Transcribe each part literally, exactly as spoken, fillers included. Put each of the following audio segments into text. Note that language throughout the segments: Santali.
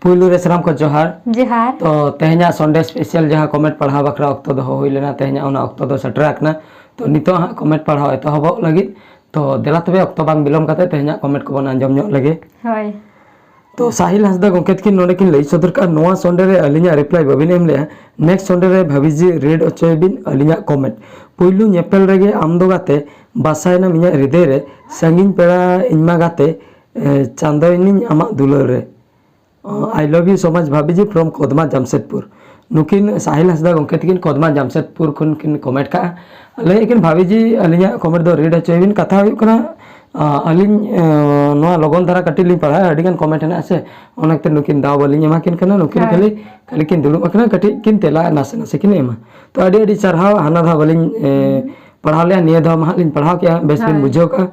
ᱯᱩᱭᱞᱩ ᱨᱮ ᱥᱟᱱᱟᱢ ᱠᱚ ᱡᱚᱦᱟᱨ᱾ ᱡᱚᱦᱟᱨ᱾ ᱛᱚ ᱛᱮᱦᱮᱧᱟᱜ Sunday special ᱡᱟᱦᱟᱸ comment ᱯᱟᱲᱦᱟᱣ ᱵᱟᱠᱷᱨᱟ ᱚᱠᱛᱚ ᱫᱚᱦᱚ ᱦᱩᱭ ᱞᱮᱱᱟ, ᱛᱮᱦᱮᱧᱟᱜ ᱚᱱᱟ ᱚᱠᱛᱚ ᱫᱚ ᱥᱮᱴᱮᱨ ᱟᱠᱟᱱᱟ᱾ ᱛᱚ ᱱᱤᱛᱚᱜ ᱦᱟᱸᱜ comment ᱯᱟᱲᱦᱟᱣ ᱮᱛᱚᱦᱚᱵᱚᱜ ᱞᱟᱹᱜᱤᱫ᱾ ᱛᱚ ᱫᱮᱞᱟ ᱛᱚᱵᱮ ᱚᱠᱛᱚ ᱵᱟᱝ ᱵᱤᱞᱚᱢ ᱠᱟᱛᱮ ᱛᱮᱦᱮᱧᱟᱜ comment ᱠᱚᱵᱚᱱ ᱟᱸᱡᱚᱢ ᱧᱚᱜ ᱞᱮᱜᱮ᱾ ᱦᱳᱭ᱾ ᱛᱚ ᱥᱟᱦᱤᱞ ᱦᱟᱸᱥᱫᱟ ᱜᱚᱢᱠᱮ ᱛᱟᱹᱠᱤᱱ ᱱᱚᱰᱮ ᱠᱤᱱ ᱞᱟᱹᱭ ᱥᱚᱫᱚᱨ ᱠᱟᱜᱼᱟ, ᱱᱚᱣᱟ Sunday ᱨᱮ ᱟᱹᱞᱤᱧᱟᱜ reply ᱵᱟᱹᱵᱤᱱ ᱮᱢ ᱞᱮᱜᱼᱟ, next Sunday ᱨᱮ ᱵᱷᱟᱵᱤᱡᱤ read ᱦᱚᱪᱚᱭ ᱵᱤᱱ ᱟᱹᱞᱤᱧᱟᱜ comment᱾ ᱯᱩᱭᱞᱩ ᱧᱮᱯᱮᱞ ᱨᱮᱜᱮ ᱟᱢ ᱫᱚ ᱜᱟᱛᱮ, ᱵᱟᱥᱟᱭᱮᱱᱟᱢ ᱤᱧᱟᱜ ᱦᱨᱤᱫᱟᱹᱭ ᱨᱮ, ᱥᱟᱺᱜᱤᱧ ᱯᱮᱲᱟ ᱤᱧ ᱢᱟ ᱜᱟᱛᱮ, ᱮ, ᱪᱟᱸᱫᱚᱭᱱᱤᱧ ᱟᱢᱟᱜ ᱫᱩᱞᱟᱹᱲ ᱨᱮ᱾ ᱚ, I love you so much ᱵᱷᱟᱵᱤᱡᱤ from ᱠᱚᱫᱢᱟ Jamshedpur. ᱱᱩᱠᱤᱱ ᱥᱟᱦᱤᱞ ᱦᱟᱸᱥᱫᱟ ᱜᱚᱢᱠᱮ ᱛᱟᱹᱠᱤᱱ ᱠᱚᱫᱢᱟ ᱡᱟᱢᱥᱮᱫᱽᱯᱩᱨ ᱠᱷᱚᱱ ᱠᱤᱱ comment ᱠᱟᱜᱼᱟ᱾ ᱞᱟᱹᱭᱮᱫ ᱠᱤᱱ ᱵᱷᱟᱵᱤᱡᱤ ᱟᱹᱞᱤᱧᱟᱜ comment ᱫᱚ read ᱦᱚᱪᱚᱭ ᱵᱤᱱ᱾ ᱠᱟᱛᱷᱟ ᱦᱩᱭᱩᱜ ᱠᱟᱱᱟ, ᱟ, ᱟᱹᱞᱤᱧ, ᱟ, ᱱᱚᱣᱟ ᱞᱚᱜᱚᱱ ᱫᱷᱟᱨᱟ ᱠᱟᱹᱴᱤᱡ ᱞᱤᱧ ᱯᱟᱲᱦᱟᱜᱼᱟ, ᱟᱹᱰᱤ ᱜᱟᱱ comment ᱦᱮᱱᱟᱜᱼᱟ ᱥᱮ, ᱚᱱᱟ ᱠᱷᱟᱹᱛᱤᱨ ᱱᱩᱠᱤᱱ ᱫᱟᱣ ᱵᱟᱹᱞᱤᱧ ᱮᱢᱟ ᱠᱤᱱ ᱠᱟᱱᱟ᱾ ᱱᱩᱠᱤᱱ ᱦᱳᱭ᱾ ᱠᱷᱟᱹᱞᱤ, ᱠᱷᱟᱹᱞᱤ ᱠᱤᱱ ᱫᱩᱲᱩᱵ ᱟᱠᱟᱱᱟ, ᱠᱟᱹᱴᱤᱡ ᱠᱤᱱ ᱛᱮᱞᱟ ᱱᱟᱥᱮ ᱱᱟᱥᱮ ᱠᱤᱱ ᱮᱢᱟ᱾ ᱛᱚ ᱟᱹᱰᱤ ᱟᱹᱰᱤ ᱥᱟᱨᱦᱟᱣ, ᱦᱟᱱᱟ ᱫᱷᱟᱣ ᱵᱟᱹᱞᱤᱧ, ᱮ, ᱯᱟᱲᱦᱟᱣ ᱞᱮᱜᱼᱟ, ᱱᱤᱭᱟᱹ ᱫᱷᱟᱣ ᱢᱟ ᱦᱟᱸᱜ ᱞᱤᱧ ᱯᱟᱲᱦᱟᱣ ᱠᱮᱜᱼᱟ, ᱵᱮᱥ ᱵᱤᱱ ᱦᱳᱭ᱾ ᱵᱩᱡᱷᱟᱹᱣ ᱠᱟᱜᱼᱟ᱾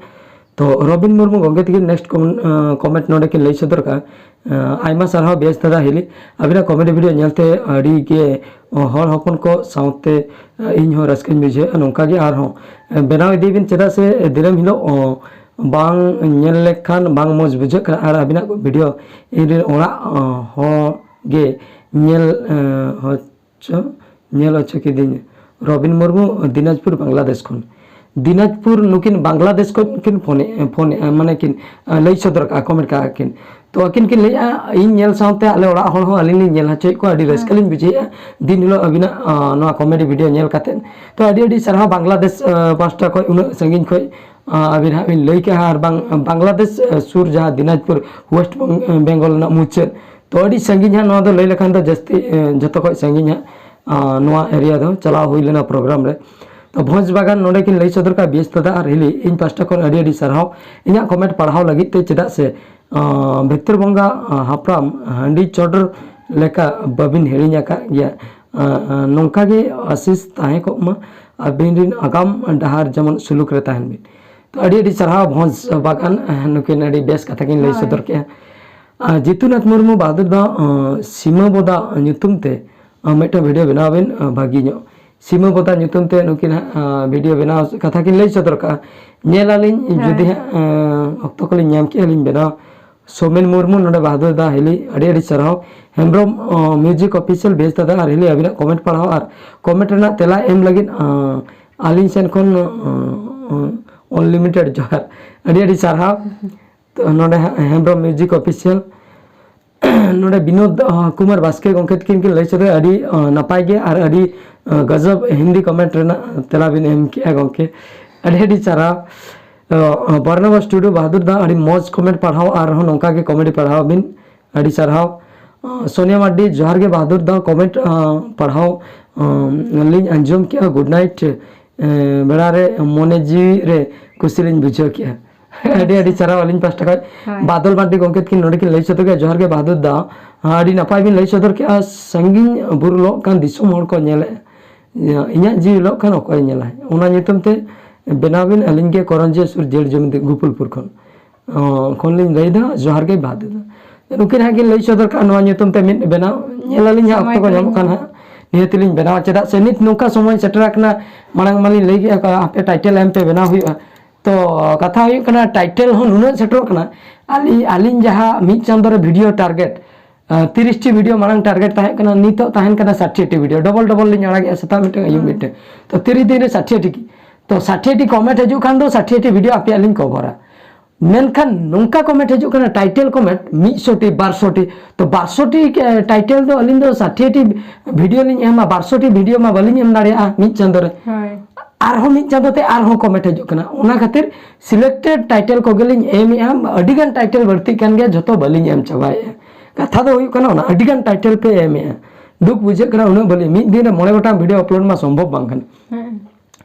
ᱛᱚ ᱨᱚᱵᱤᱱ ᱢᱩᱨᱢᱩ ᱜᱚᱢᱠᱮ ᱛᱟᱹᱠᱤᱱ next com-, ᱟ, comment ᱱᱚᱰᱮ ᱠᱤᱱ ᱞᱟᱹᱭ ᱥᱚᱫᱚᱨ ᱠᱟᱜᱼᱟ, ᱟ, ᱟᱭᱢᱟ ᱥᱟᱨᱦᱟᱣ ᱵᱮᱥ ᱫᱟᱫᱟ ᱦᱤᱞᱤ, ᱟᱹᱵᱤᱱᱟᱜ comedy video ᱧᱮᱞᱛᱮ ᱟᱹᱰᱤ ᱜᱮ, ᱚ, ᱦᱚᱲ ᱦᱚᱯᱚᱱ ᱠᱚ ᱥᱟᱶᱛᱮ, ᱟ, ᱤᱧ ᱦᱚᱸ ᱨᱟᱹᱥᱠᱟᱹᱧ ᱵᱩᱡᱷᱟᱹᱣᱮᱫᱼᱟ᱾ ᱱᱚᱝᱠᱟ ᱜᱮ ᱟᱨᱦᱚᱸ, ᱟ, ᱵᱮᱱᱟᱣ ᱤᱫᱤᱭ ᱵᱤᱱ, ᱪᱮᱫᱟᱜ ᱥᱮ ᱫᱤᱱᱟᱹᱢ ᱦᱤᱞᱳᱜ, ᱚ, ᱵᱟᱝ ᱧᱮᱞ ᱞᱮᱠᱷᱟᱱ ᱵᱟᱝ ᱢᱚᱡᱽ ᱵᱩᱡᱷᱟᱹᱜ ᱠᱟᱱᱟ᱾ ᱟᱨ ᱟᱹᱵᱤᱱᱟᱜ video ᱤᱧ ᱨᱮᱱ ᱚᱲᱟᱜ, ᱚ, ᱦᱚᱲ ᱜᱮ ᱧᱮᱞ, ᱟ, ᱦᱚᱪᱚ, ᱧᱮᱞ ᱦᱚᱪᱚ ᱠᱤᱫᱤᱧ᱾ ᱨᱚᱵᱤᱱ ᱢᱩᱨᱢᱩ, ᱫᱤᱱᱟᱡᱽᱯᱩᱨ, ᱵᱟᱝᱞᱟᱫᱮᱥ ᱠᱷᱚᱱ᱾ ᱫᱤᱱᱟᱡᱽᱯᱩᱨ ᱱᱩᱠᱤᱱ ᱵᱟᱝᱞᱟᱫᱮᱥ ᱠᱷᱚᱱ ᱠᱤᱱ ᱯᱷᱳᱱᱮ-, ᱯᱷᱳᱱᱮᱜᱼᱟ, ᱢᱟᱱᱮ ᱠᱤᱱ, ᱟ, ᱞᱟᱹᱭ ᱥᱚᱫᱚᱨ ᱠᱟᱜᱼᱟ, comment ᱠᱟᱜᱼᱟ ᱠᱤᱱ᱾ ᱛᱚ ᱟᱹᱠᱤᱱ ᱠᱤᱱ ᱞᱟᱹᱭᱮᱜᱼᱟ, ᱤᱧ ᱧᱮᱞ ᱥᱟᱶᱛᱮ ᱟᱞᱮ ᱚᱲᱟᱜ ᱦᱚᱲ ᱦᱚᱸ ᱟᱹᱞᱤᱧ ᱞᱤᱧ ᱧᱮᱞ ᱦᱚᱪᱚᱭᱮᱫ ᱠᱚᱣᱟ, ᱟᱹᱰᱤ ᱨᱟᱹᱥᱠᱟᱹ ᱞᱤᱧ ᱵᱩᱡᱷᱟᱹᱣᱮᱫᱼᱟ ᱫᱤᱱ ᱦᱤᱞᱳᱜ ᱟᱹᱵᱤᱱᱟᱜ, ᱟ, ᱱᱚᱣᱟ comedy video ᱧᱮᱞ ᱠᱟᱛᱮᱫ᱾ ᱛᱚ ᱟᱹᱰᱤ ᱟᱹᱰᱤ ᱥᱟᱨᱦᱟᱣ ᱵᱟᱝᱞᱟᱫᱮᱥ, ᱟ, ᱯᱟᱦᱴᱟ ᱠᱷᱚᱱ ᱩᱱᱟᱹᱜ ᱥᱟᱺᱜᱤᱧ ᱠᱷᱚᱱ, ᱟ, ᱟᱹᱵᱤᱱ ᱦᱟᱸᱜ ᱵᱤᱱ ᱞᱟᱹᱭ ᱠᱮᱜᱼᱟ, ᱟᱨ ᱵᱟᱝ ᱵᱟᱝᱞᱟᱫᱮᱥ, ᱟ, ᱥᱩᱨ ᱡᱟᱦᱟᱸ ᱫᱤᱱᱟᱡᱽᱯᱩᱨ, West Beng-, Bengal ᱨᱮᱱᱟᱜ ᱢᱩᱪᱟᱹᱫ᱾ ᱛᱚ ᱟᱹᱰᱤ ᱥᱟᱺᱜᱤᱧ ᱦᱟᱸᱜ, ᱱᱚᱣᱟ ᱫᱚ ᱞᱟᱹᱭ ᱞᱮᱠᱷᱟᱱ ᱫᱚ ᱡᱟᱹᱥᱛᱤ, ᱮ, ᱡᱚᱛᱚ ᱠᱷᱚᱱ ᱥᱟᱺᱜᱤᱧ ᱦᱟᱸᱜ, ᱟ, ᱱᱚᱣᱟ area ᱫᱚ ᱪᱟᱞᱟᱣ ᱦᱩᱭ ᱞᱮᱱᱟ program ᱨᱮ᱾ ᱛᱚ ᱵᱷᱚᱸᱡᱽ ᱵᱟᱜᱟᱱ ᱱᱚᱰᱮ ᱠᱤᱱ ᱞᱟᱹᱭ ᱥᱚᱫᱚᱨ ᱠᱟᱜᱼᱟ, ᱵᱤᱭᱮᱥ ᱫᱟᱫᱟ ᱟᱨ ᱦᱤᱞᱤ, ᱤᱧ ᱯᱟᱦᱴᱟ ᱠᱷᱚᱱ ᱟᱹᱰᱤ ᱟᱹᱰᱤ ᱥᱟᱨᱦᱟᱣ ᱤᱧᱟᱹᱜ comment ᱯᱟᱲᱦᱟᱣ ᱞᱟᱹᱜᱤᱫ ᱛᱮ, ᱪᱮᱫᱟᱜ ᱥᱮ, ᱟ, ᱵᱷᱤᱛᱨᱤ ᱵᱚᱸᱜᱟ, ᱟ, ᱦᱟᱯᱲᱟᱢ ᱦᱟᱺᱰᱤ ᱪᱚᱰᱚᱨ ᱞᱮᱠᱟ ᱵᱟᱹᱵᱤᱱ ᱦᱤᱲᱤᱧ ᱟᱠᱟᱫ ᱜᱮᱭᱟ᱾ ᱟ, ᱟ, ᱱᱚᱝᱠᱟ ᱜᱮ ᱟᱥᱤᱥ ᱛᱟᱦᱮᱸ ᱠᱚᱜ ᱢᱟ, ᱟᱹᱵᱤᱱ ᱨᱤᱱ ᱟᱜᱟᱢ ᱰᱟᱦᱟᱨ ᱡᱮᱢᱚᱱ ᱥᱩᱞᱩᱠ ᱨᱮ ᱛᱟᱦᱮᱱ ᱵᱤᱱ᱾ ᱛᱚ ᱟᱹᱰᱤ ᱟᱹᱰᱤ ᱥᱟᱨᱦᱟᱣ ᱵᱷᱚᱸᱡᱽ ᱵᱟᱜᱟᱱ, ᱟ, ᱱᱩᱠᱤᱱ ᱟᱹᱰᱤ ᱵᱮᱥ ᱠᱟᱛᱷᱟ ᱠᱤᱱ ᱞᱟᱹᱭ ᱦᱳᱭ᱾ ᱥᱚᱫᱚᱨ ᱠᱮᱜᱼᱟ᱾ ᱟ, ᱡᱤᱛᱩᱱᱟᱛᱷ ᱢᱩᱨᱢᱩ ᱵᱟᱦᱟᱫᱩᱨ ᱫᱟ, ᱟ, ᱥᱤᱢᱟᱹ ᱵᱚᱫᱟ ᱧᱩᱛᱩᱢ ᱛᱮ, ᱟ, ᱢᱤᱫᱴᱟᱝ video ᱵᱮᱱᱟᱣ ᱵᱤᱱ, ᱟ, ᱵᱷᱟᱹᱜᱤ ᱧᱚᱜ᱾ ᱥᱤᱢᱟᱹ ᱵᱚᱫᱟ ᱧᱩᱛᱩᱢ ᱛᱮ ᱱᱩᱠᱤᱱ ᱦᱟᱸᱜ, ᱟ, video ᱵᱮᱱᱟᱣ ᱠᱟᱛᱷᱟ ᱠᱤᱱ ᱞᱟᱹᱭ ᱥᱚᱫᱚᱨ ᱠᱟᱜᱼᱟ᱾ ᱧᱮᱞ ᱟᱹᱞᱤᱧ, ᱦᱳᱭ᱾ ᱡᱩᱫᱤ ᱦᱟᱸᱜ, ᱟ, ᱚᱠᱛᱚ ᱠᱚᱞᱤᱧ ᱧᱟᱢ ᱠᱮᱜᱼᱟ, ᱞᱤᱧ ᱵᱮᱱᱟᱣ ᱥᱳᱢᱮᱱ ᱢᱩᱨᱢᱩ, ᱱᱚᱰᱮ ᱵᱟᱦᱟᱫᱩᱨ ᱫᱟ ᱦᱤᱞᱤ, ᱟᱹᱰᱤ ᱟᱹᱰᱤ ᱥᱟᱨᱦᱟᱣ᱾ ᱦᱮᱢᱵᱨᱚᱢ ᱢᱤᱭᱩᱡᱤᱠ ᱚᱯᱷᱤᱥᱤᱭᱟᱞ ᱵᱮᱥ ᱫᱟᱫᱟ ᱟᱨ ᱦᱤᱞᱤ, ᱟᱹᱵᱤᱱᱟᱜ ᱠᱚᱢᱮᱱᱴ ᱯᱟᱲᱦᱟᱣ ᱟᱨ ᱠᱚᱢᱮᱱᱴ ᱨᱮᱱᱟᱜ ᱛᱮᱞᱟ ᱮᱢ ᱞᱟᱹᱜᱤᱫ ᱟᱹᱞᱤᱧ ᱥᱮᱱ ᱠᱷᱚᱱ ᱟᱱᱞᱤᱢᱤᱴᱮᱰ ᱡᱚᱦᱟᱨ, ᱟᱹᱰᱤ ᱟᱹᱰᱤ ᱥᱟᱨᱦᱟᱣ᱾ ᱛᱚ, ᱱᱚᱰᱮ ᱦᱮᱢᱵᱨᱚᱢ ᱢᱤᱭᱩᱡᱤᱠ ᱚᱯᱷᱤᱥᱤᱭᱟᱞ, ᱱᱚᱰᱮ ᱵᱤᱱᱳᱫ ᱠᱩᱢᱟᱨ ᱵᱟᱥᱠᱮ ᱜᱚᱢᱠᱮ ᱛᱟᱹᱠᱤᱱ ᱠᱤᱱ ᱞᱟᱹᱭ ᱥᱚᱫᱚᱨ, ᱟᱹᱰᱤ ᱱᱟᱯᱟᱭ ᱜᱮ ᱟᱨ ᱟᱹᱰᱤ ᱜᱟᱡᱚᱵ ᱦᱤᱱᱫᱤ ᱠᱚᱢᱮᱱᱴ ᱨᱮᱱᱟᱜ ᱛᱮᱞᱟ ᱵᱤᱱ ᱮᱢ ᱠᱮᱜᱼᱟ ᱜᱚᱢᱠᱮ, ᱟᱹᱰᱤ ᱟᱹᱰᱤ ᱥᱟᱨᱦᱟᱣ᱾ ᱵᱟᱨᱱᱟᱵᱟᱥ ᱴᱩᱰᱩ, ᱵᱟᱦᱟᱫᱩᱨ ᱫᱟ, ᱟᱹᱰᱤ ᱢᱚᱡᱽ ᱠᱚᱢᱮᱱᱴ ᱯᱟᱲᱦᱟᱣ ᱟᱨᱦᱚᱸ ᱱᱚᱝᱠᱟ ᱜᱮ ᱠᱚᱢᱮᱰᱤ ᱯᱟᱲᱦᱟᱣ ᱵᱤᱱ, ᱟᱹᱰᱤ ᱥᱟᱨᱦᱟᱣ᱾ ᱥᱳᱱᱤᱭᱟ ᱢᱟᱨᱰᱤ, ᱡᱚᱦᱟᱨ ᱜᱮ ᱵᱟᱦᱟᱫᱩᱨ ᱫᱟ, ᱠᱚᱢᱮᱱᱴ ᱯᱟᱲᱦᱟᱣ ᱞᱤᱧ ᱟᱸᱡᱚᱢ ᱠᱮᱜᱼᱟ, ᱜᱩᱰ ᱱᱟᱭᱤᱴ ᱵᱮᱲᱟ ᱨᱮ ᱢᱚᱱᱮ ᱡᱤᱣᱤ ᱨᱮ ᱠᱩᱥᱤ ᱞᱤᱧ ᱵᱩᱡᱷᱟᱹᱣ ᱠᱮᱜᱼᱟ᱾ ᱟᱹᱰᱤ ᱟᱹᱰᱤ ᱥᱟᱨᱦᱟᱣ ᱟᱹᱞᱤᱧ ᱯᱟᱥᱴᱟ ᱠᱷᱚᱱ᱾ ᱦᱳᱭ᱾ ᱵᱟᱫᱚᱞ ᱢᱟᱨᱰᱤ ᱜᱚᱢᱠᱮ ᱛᱟᱹᱠᱤᱱ ᱱᱚᱰᱮ ᱠᱤᱱ ᱞᱟᱹᱭ ᱥᱚᱫᱚᱨ ᱠᱮᱜᱼᱟ, ᱡᱚᱦᱟᱨ ᱜᱮ ᱵᱟᱦᱟᱫᱩᱨ ᱫᱟ, ᱟᱹᱰᱤ ᱱᱟᱯᱟᱭ ᱵᱤᱱ ᱞᱟᱹᱭ ᱥᱚᱫᱚᱨ ᱠᱮᱜᱼᱟ, ᱥᱟᱺᱜᱤᱧ ᱵᱩᱨᱩ ᱞᱚᱜ ᱠᱟᱱ ᱫᱤᱥᱚᱢ ᱦᱚᱲ ᱠᱚ ᱧᱮᱞᱮᱫ, ᱤᱧᱟᱹᱜ ᱡᱤᱣᱤ ᱞᱚᱜ ᱠᱟᱱ ᱚᱠᱚᱭ ᱧᱮᱞᱟᱭ, ᱚᱱᱟ ᱧᱩᱛᱩᱢ ᱛᱮ ᱵᱮᱱᱟᱣ ᱵᱤᱱ, ᱟᱹᱞᱤᱧ ᱜᱮ ᱠᱚᱨᱚᱱᱡᱚᱭ ᱥᱩᱨ ᱡᱮᱲ ᱡᱚᱢᱤ ᱜᱩᱯᱩᱞᱯᱩᱨ ᱠᱷᱚᱱ᱾ ᱚ, ᱠᱷᱚᱱ ᱞᱤᱧ ᱞᱟᱹᱭᱫᱟ, ᱡᱚᱦᱟᱨ ᱜᱮ ᱵᱟᱦᱟᱫᱩᱨ ᱫᱟ᱾ ᱱᱩᱠᱤᱱ ᱦᱟᱸᱜ ᱠᱤᱱ ᱞᱟᱹᱭ ᱥᱚᱫᱚᱨ ᱠᱟᱜᱼᱟ ᱱᱚᱣᱟ ᱧᱩᱛᱩᱢ ᱛᱮ ᱢᱤᱫ ᱵᱮᱱᱟᱣ᱾ ᱧᱮᱞ ᱟᱹᱞᱤᱧ ᱦᱟᱸᱜ, ᱥᱚᱢᱚᱭ ᱚᱠᱛᱚ ᱠᱚ ᱠᱚ ᱧᱟᱢᱚᱜ ᱠᱷᱟᱱ ᱦᱟᱸᱜ᱾ ᱱᱤᱦᱟᱹᱛ ᱞᱤᱧ ᱵᱮᱱᱟᱣᱟ, ᱪᱮᱫᱟᱜ ᱥᱮ ᱱᱤᱛ ᱱᱚᱝᱠᱟ ᱥᱚᱢᱚᱭ ᱥᱮᱴᱮᱨ ᱟᱠᱟᱱᱟ, ᱢᱟᱲᱟᱝ ᱢᱟᱞᱤᱧ ᱞᱟᱹᱭ ᱠᱮᱜᱼᱟ, ᱟᱯᱮ ᱴᱟᱭᱴᱮᱞ ᱮᱢ ᱯᱮ, ᱵᱮᱱᱟᱣ ᱦᱩᱭᱩᱜᱼᱟ᱾ ᱛᱚ, ᱠᱟᱛᱷᱟ ᱦᱩᱭᱩᱜ ᱠᱟᱱᱟ, ᱴᱟᱭᱴᱮᱞ ᱦᱚᱸ ᱱᱩᱱᱟᱹᱜ ᱥᱮᱴᱮᱨᱚᱜ ᱠᱟᱱᱟ, ᱟᱹᱞᱤᱧ, ᱟᱹᱞᱤᱧ ᱡᱟᱦᱟᱸ ᱢᱤᱫ ᱪᱟᱸᱫᱳ ᱨᱮ ᱵᱷᱤᱰᱤᱭᱳ ᱴᱟᱨᱜᱮᱴ, ᱟᱸ, ᱛᱤᱨᱤᱥ ᱴᱤ ᱵᱷᱤᱰᱤᱭᱳ ᱢᱟᱲᱟᱝ ᱴᱟᱨᱜᱮᱴ ᱛᱟᱦᱮᱸ ᱠᱟᱱᱟ, ᱱᱤᱛᱚᱜ ᱛᱟᱦᱮᱱ ᱠᱟᱱᱟ ᱥᱟᱴᱷᱤ ᱴᱤ ᱵᱷᱤᱰᱤᱭᱳ, ᱰᱚᱵᱚᱞ ᱰᱚᱵᱚᱞ ᱞᱤᱧ ᱟᱲᱟᱜᱮᱜᱼᱟ, ᱥᱮᱛᱟᱜ ᱢᱤᱫᱴᱟᱝ, ᱟᱹᱭᱩᱵ ᱦᱩᱸ᱾ ᱢᱤᱫᱴᱟᱝ᱾ ᱛᱚ, ᱛᱤᱨᱤᱥ ᱫᱤᱱ ᱨᱮ ᱥᱟᱴᱷᱤ ᱴᱤ ᱠᱤ? ᱛᱚ, ᱥᱟᱴᱷᱤ ᱴᱤ ᱠᱚᱢᱮᱱᱴ ᱦᱤᱡᱩᱜ ᱠᱷᱟᱱ ᱫᱚ ᱥᱟᱴᱷᱤ ᱴᱤ ᱵᱷᱤᱰᱤᱭᱳ ᱟᱯᱮᱭᱟᱜ ᱞᱤᱧ ᱠᱚᱵᱷᱟᱨᱟ᱾ ᱢᱮᱱᱠᱷᱟᱱ ᱱᱚᱝᱠᱟ ᱠᱚᱢᱮᱱᱴ ᱦᱤᱡᱩᱜ ᱠᱟᱱᱟ, ᱴᱟᱭᱴᱮᱞ ᱠᱚᱢᱮᱱᱴ ᱢᱤᱫ ᱥᱚ ᱴᱤ, ᱵᱟᱨ ᱥᱚ ᱴᱤ᱾ ᱛᱚ, ᱵᱟᱨ ᱥᱚ ᱴᱤ, ᱮ, ᱴᱟᱭᱴᱮᱞ ᱫᱚ ᱟᱹᱞᱤᱧ ᱫᱚ ᱥᱟᱴᱷᱤ ᱴᱤ ᱵᱷᱤᱰᱤᱭᱳ ᱞᱤᱧ ᱮᱢᱟ, ᱵᱟᱨ ᱥᱚ ᱴᱤ ᱵᱷᱤᱰᱤᱭᱳ ᱢᱟ ᱵᱟᱹᱞᱤᱧ ᱮᱢ ᱫᱟᱲᱮᱭᱟᱜᱼᱟ ᱢᱤᱫ ᱪᱟᱸᱫᱳ ᱨᱮ᱾ ᱦᱳᱭ᱾ ᱟᱨᱦᱚᱸ ᱢᱤᱫ ᱪᱟᱸᱫᱳ ᱛᱮ ᱟᱨᱦᱚᱸ ᱠᱚᱢᱮᱱᱴ ᱦᱤᱡᱩᱜ ᱠᱟᱱᱟ, ᱚᱱᱟ ᱠᱷᱟᱹᱛᱤᱨ ᱥᱤᱞᱮᱠᱴᱮᱰ ᱴᱟᱭᱴᱮᱞ ᱠᱚᱜᱮ ᱞᱤᱧ ᱮᱢᱮᱜᱼᱟ᱾ ᱟᱹᱰᱤ ᱜᱟᱱ ᱴᱟᱭᱴᱮᱞ ᱵᱟᱹᱲᱛᱤᱜ ᱠᱟᱱ ᱜᱮᱭᱟ, ᱡᱷᱚᱛᱚ ᱵᱟᱹᱞᱤᱧ ᱮᱢ ᱪᱟᱵᱟᱭᱮᱜᱼᱟ᱾ ᱠᱟᱛᱷᱟ ᱫᱚ ᱦᱩᱭᱩᱜ ᱠᱟᱱᱟ, ᱚᱱᱟ ᱟᱹᱰᱤ ᱜᱟᱱ ᱴᱟᱭᱴᱮᱞ ᱯᱮ ᱮᱢᱮᱜᱼᱟ, ᱫᱩᱠ ᱵᱩᱡᱷᱟᱹᱜ ᱠᱟᱱᱟ, ᱩᱱᱟᱹᱜ ᱵᱟᱹᱞᱤᱧ, ᱢᱤᱫ ᱫᱤᱱ ᱨᱮ ᱢᱚᱬᱮ ᱜᱚᱴᱟᱝ ᱵᱷᱤᱰᱤᱭᱳ ᱟᱯᱞᱳᱰ ᱢᱟ ᱥᱚᱢᱵᱷᱚᱵ ᱵᱟᱝ ᱠᱟᱱᱟ᱾ ᱦᱮᱸ᱾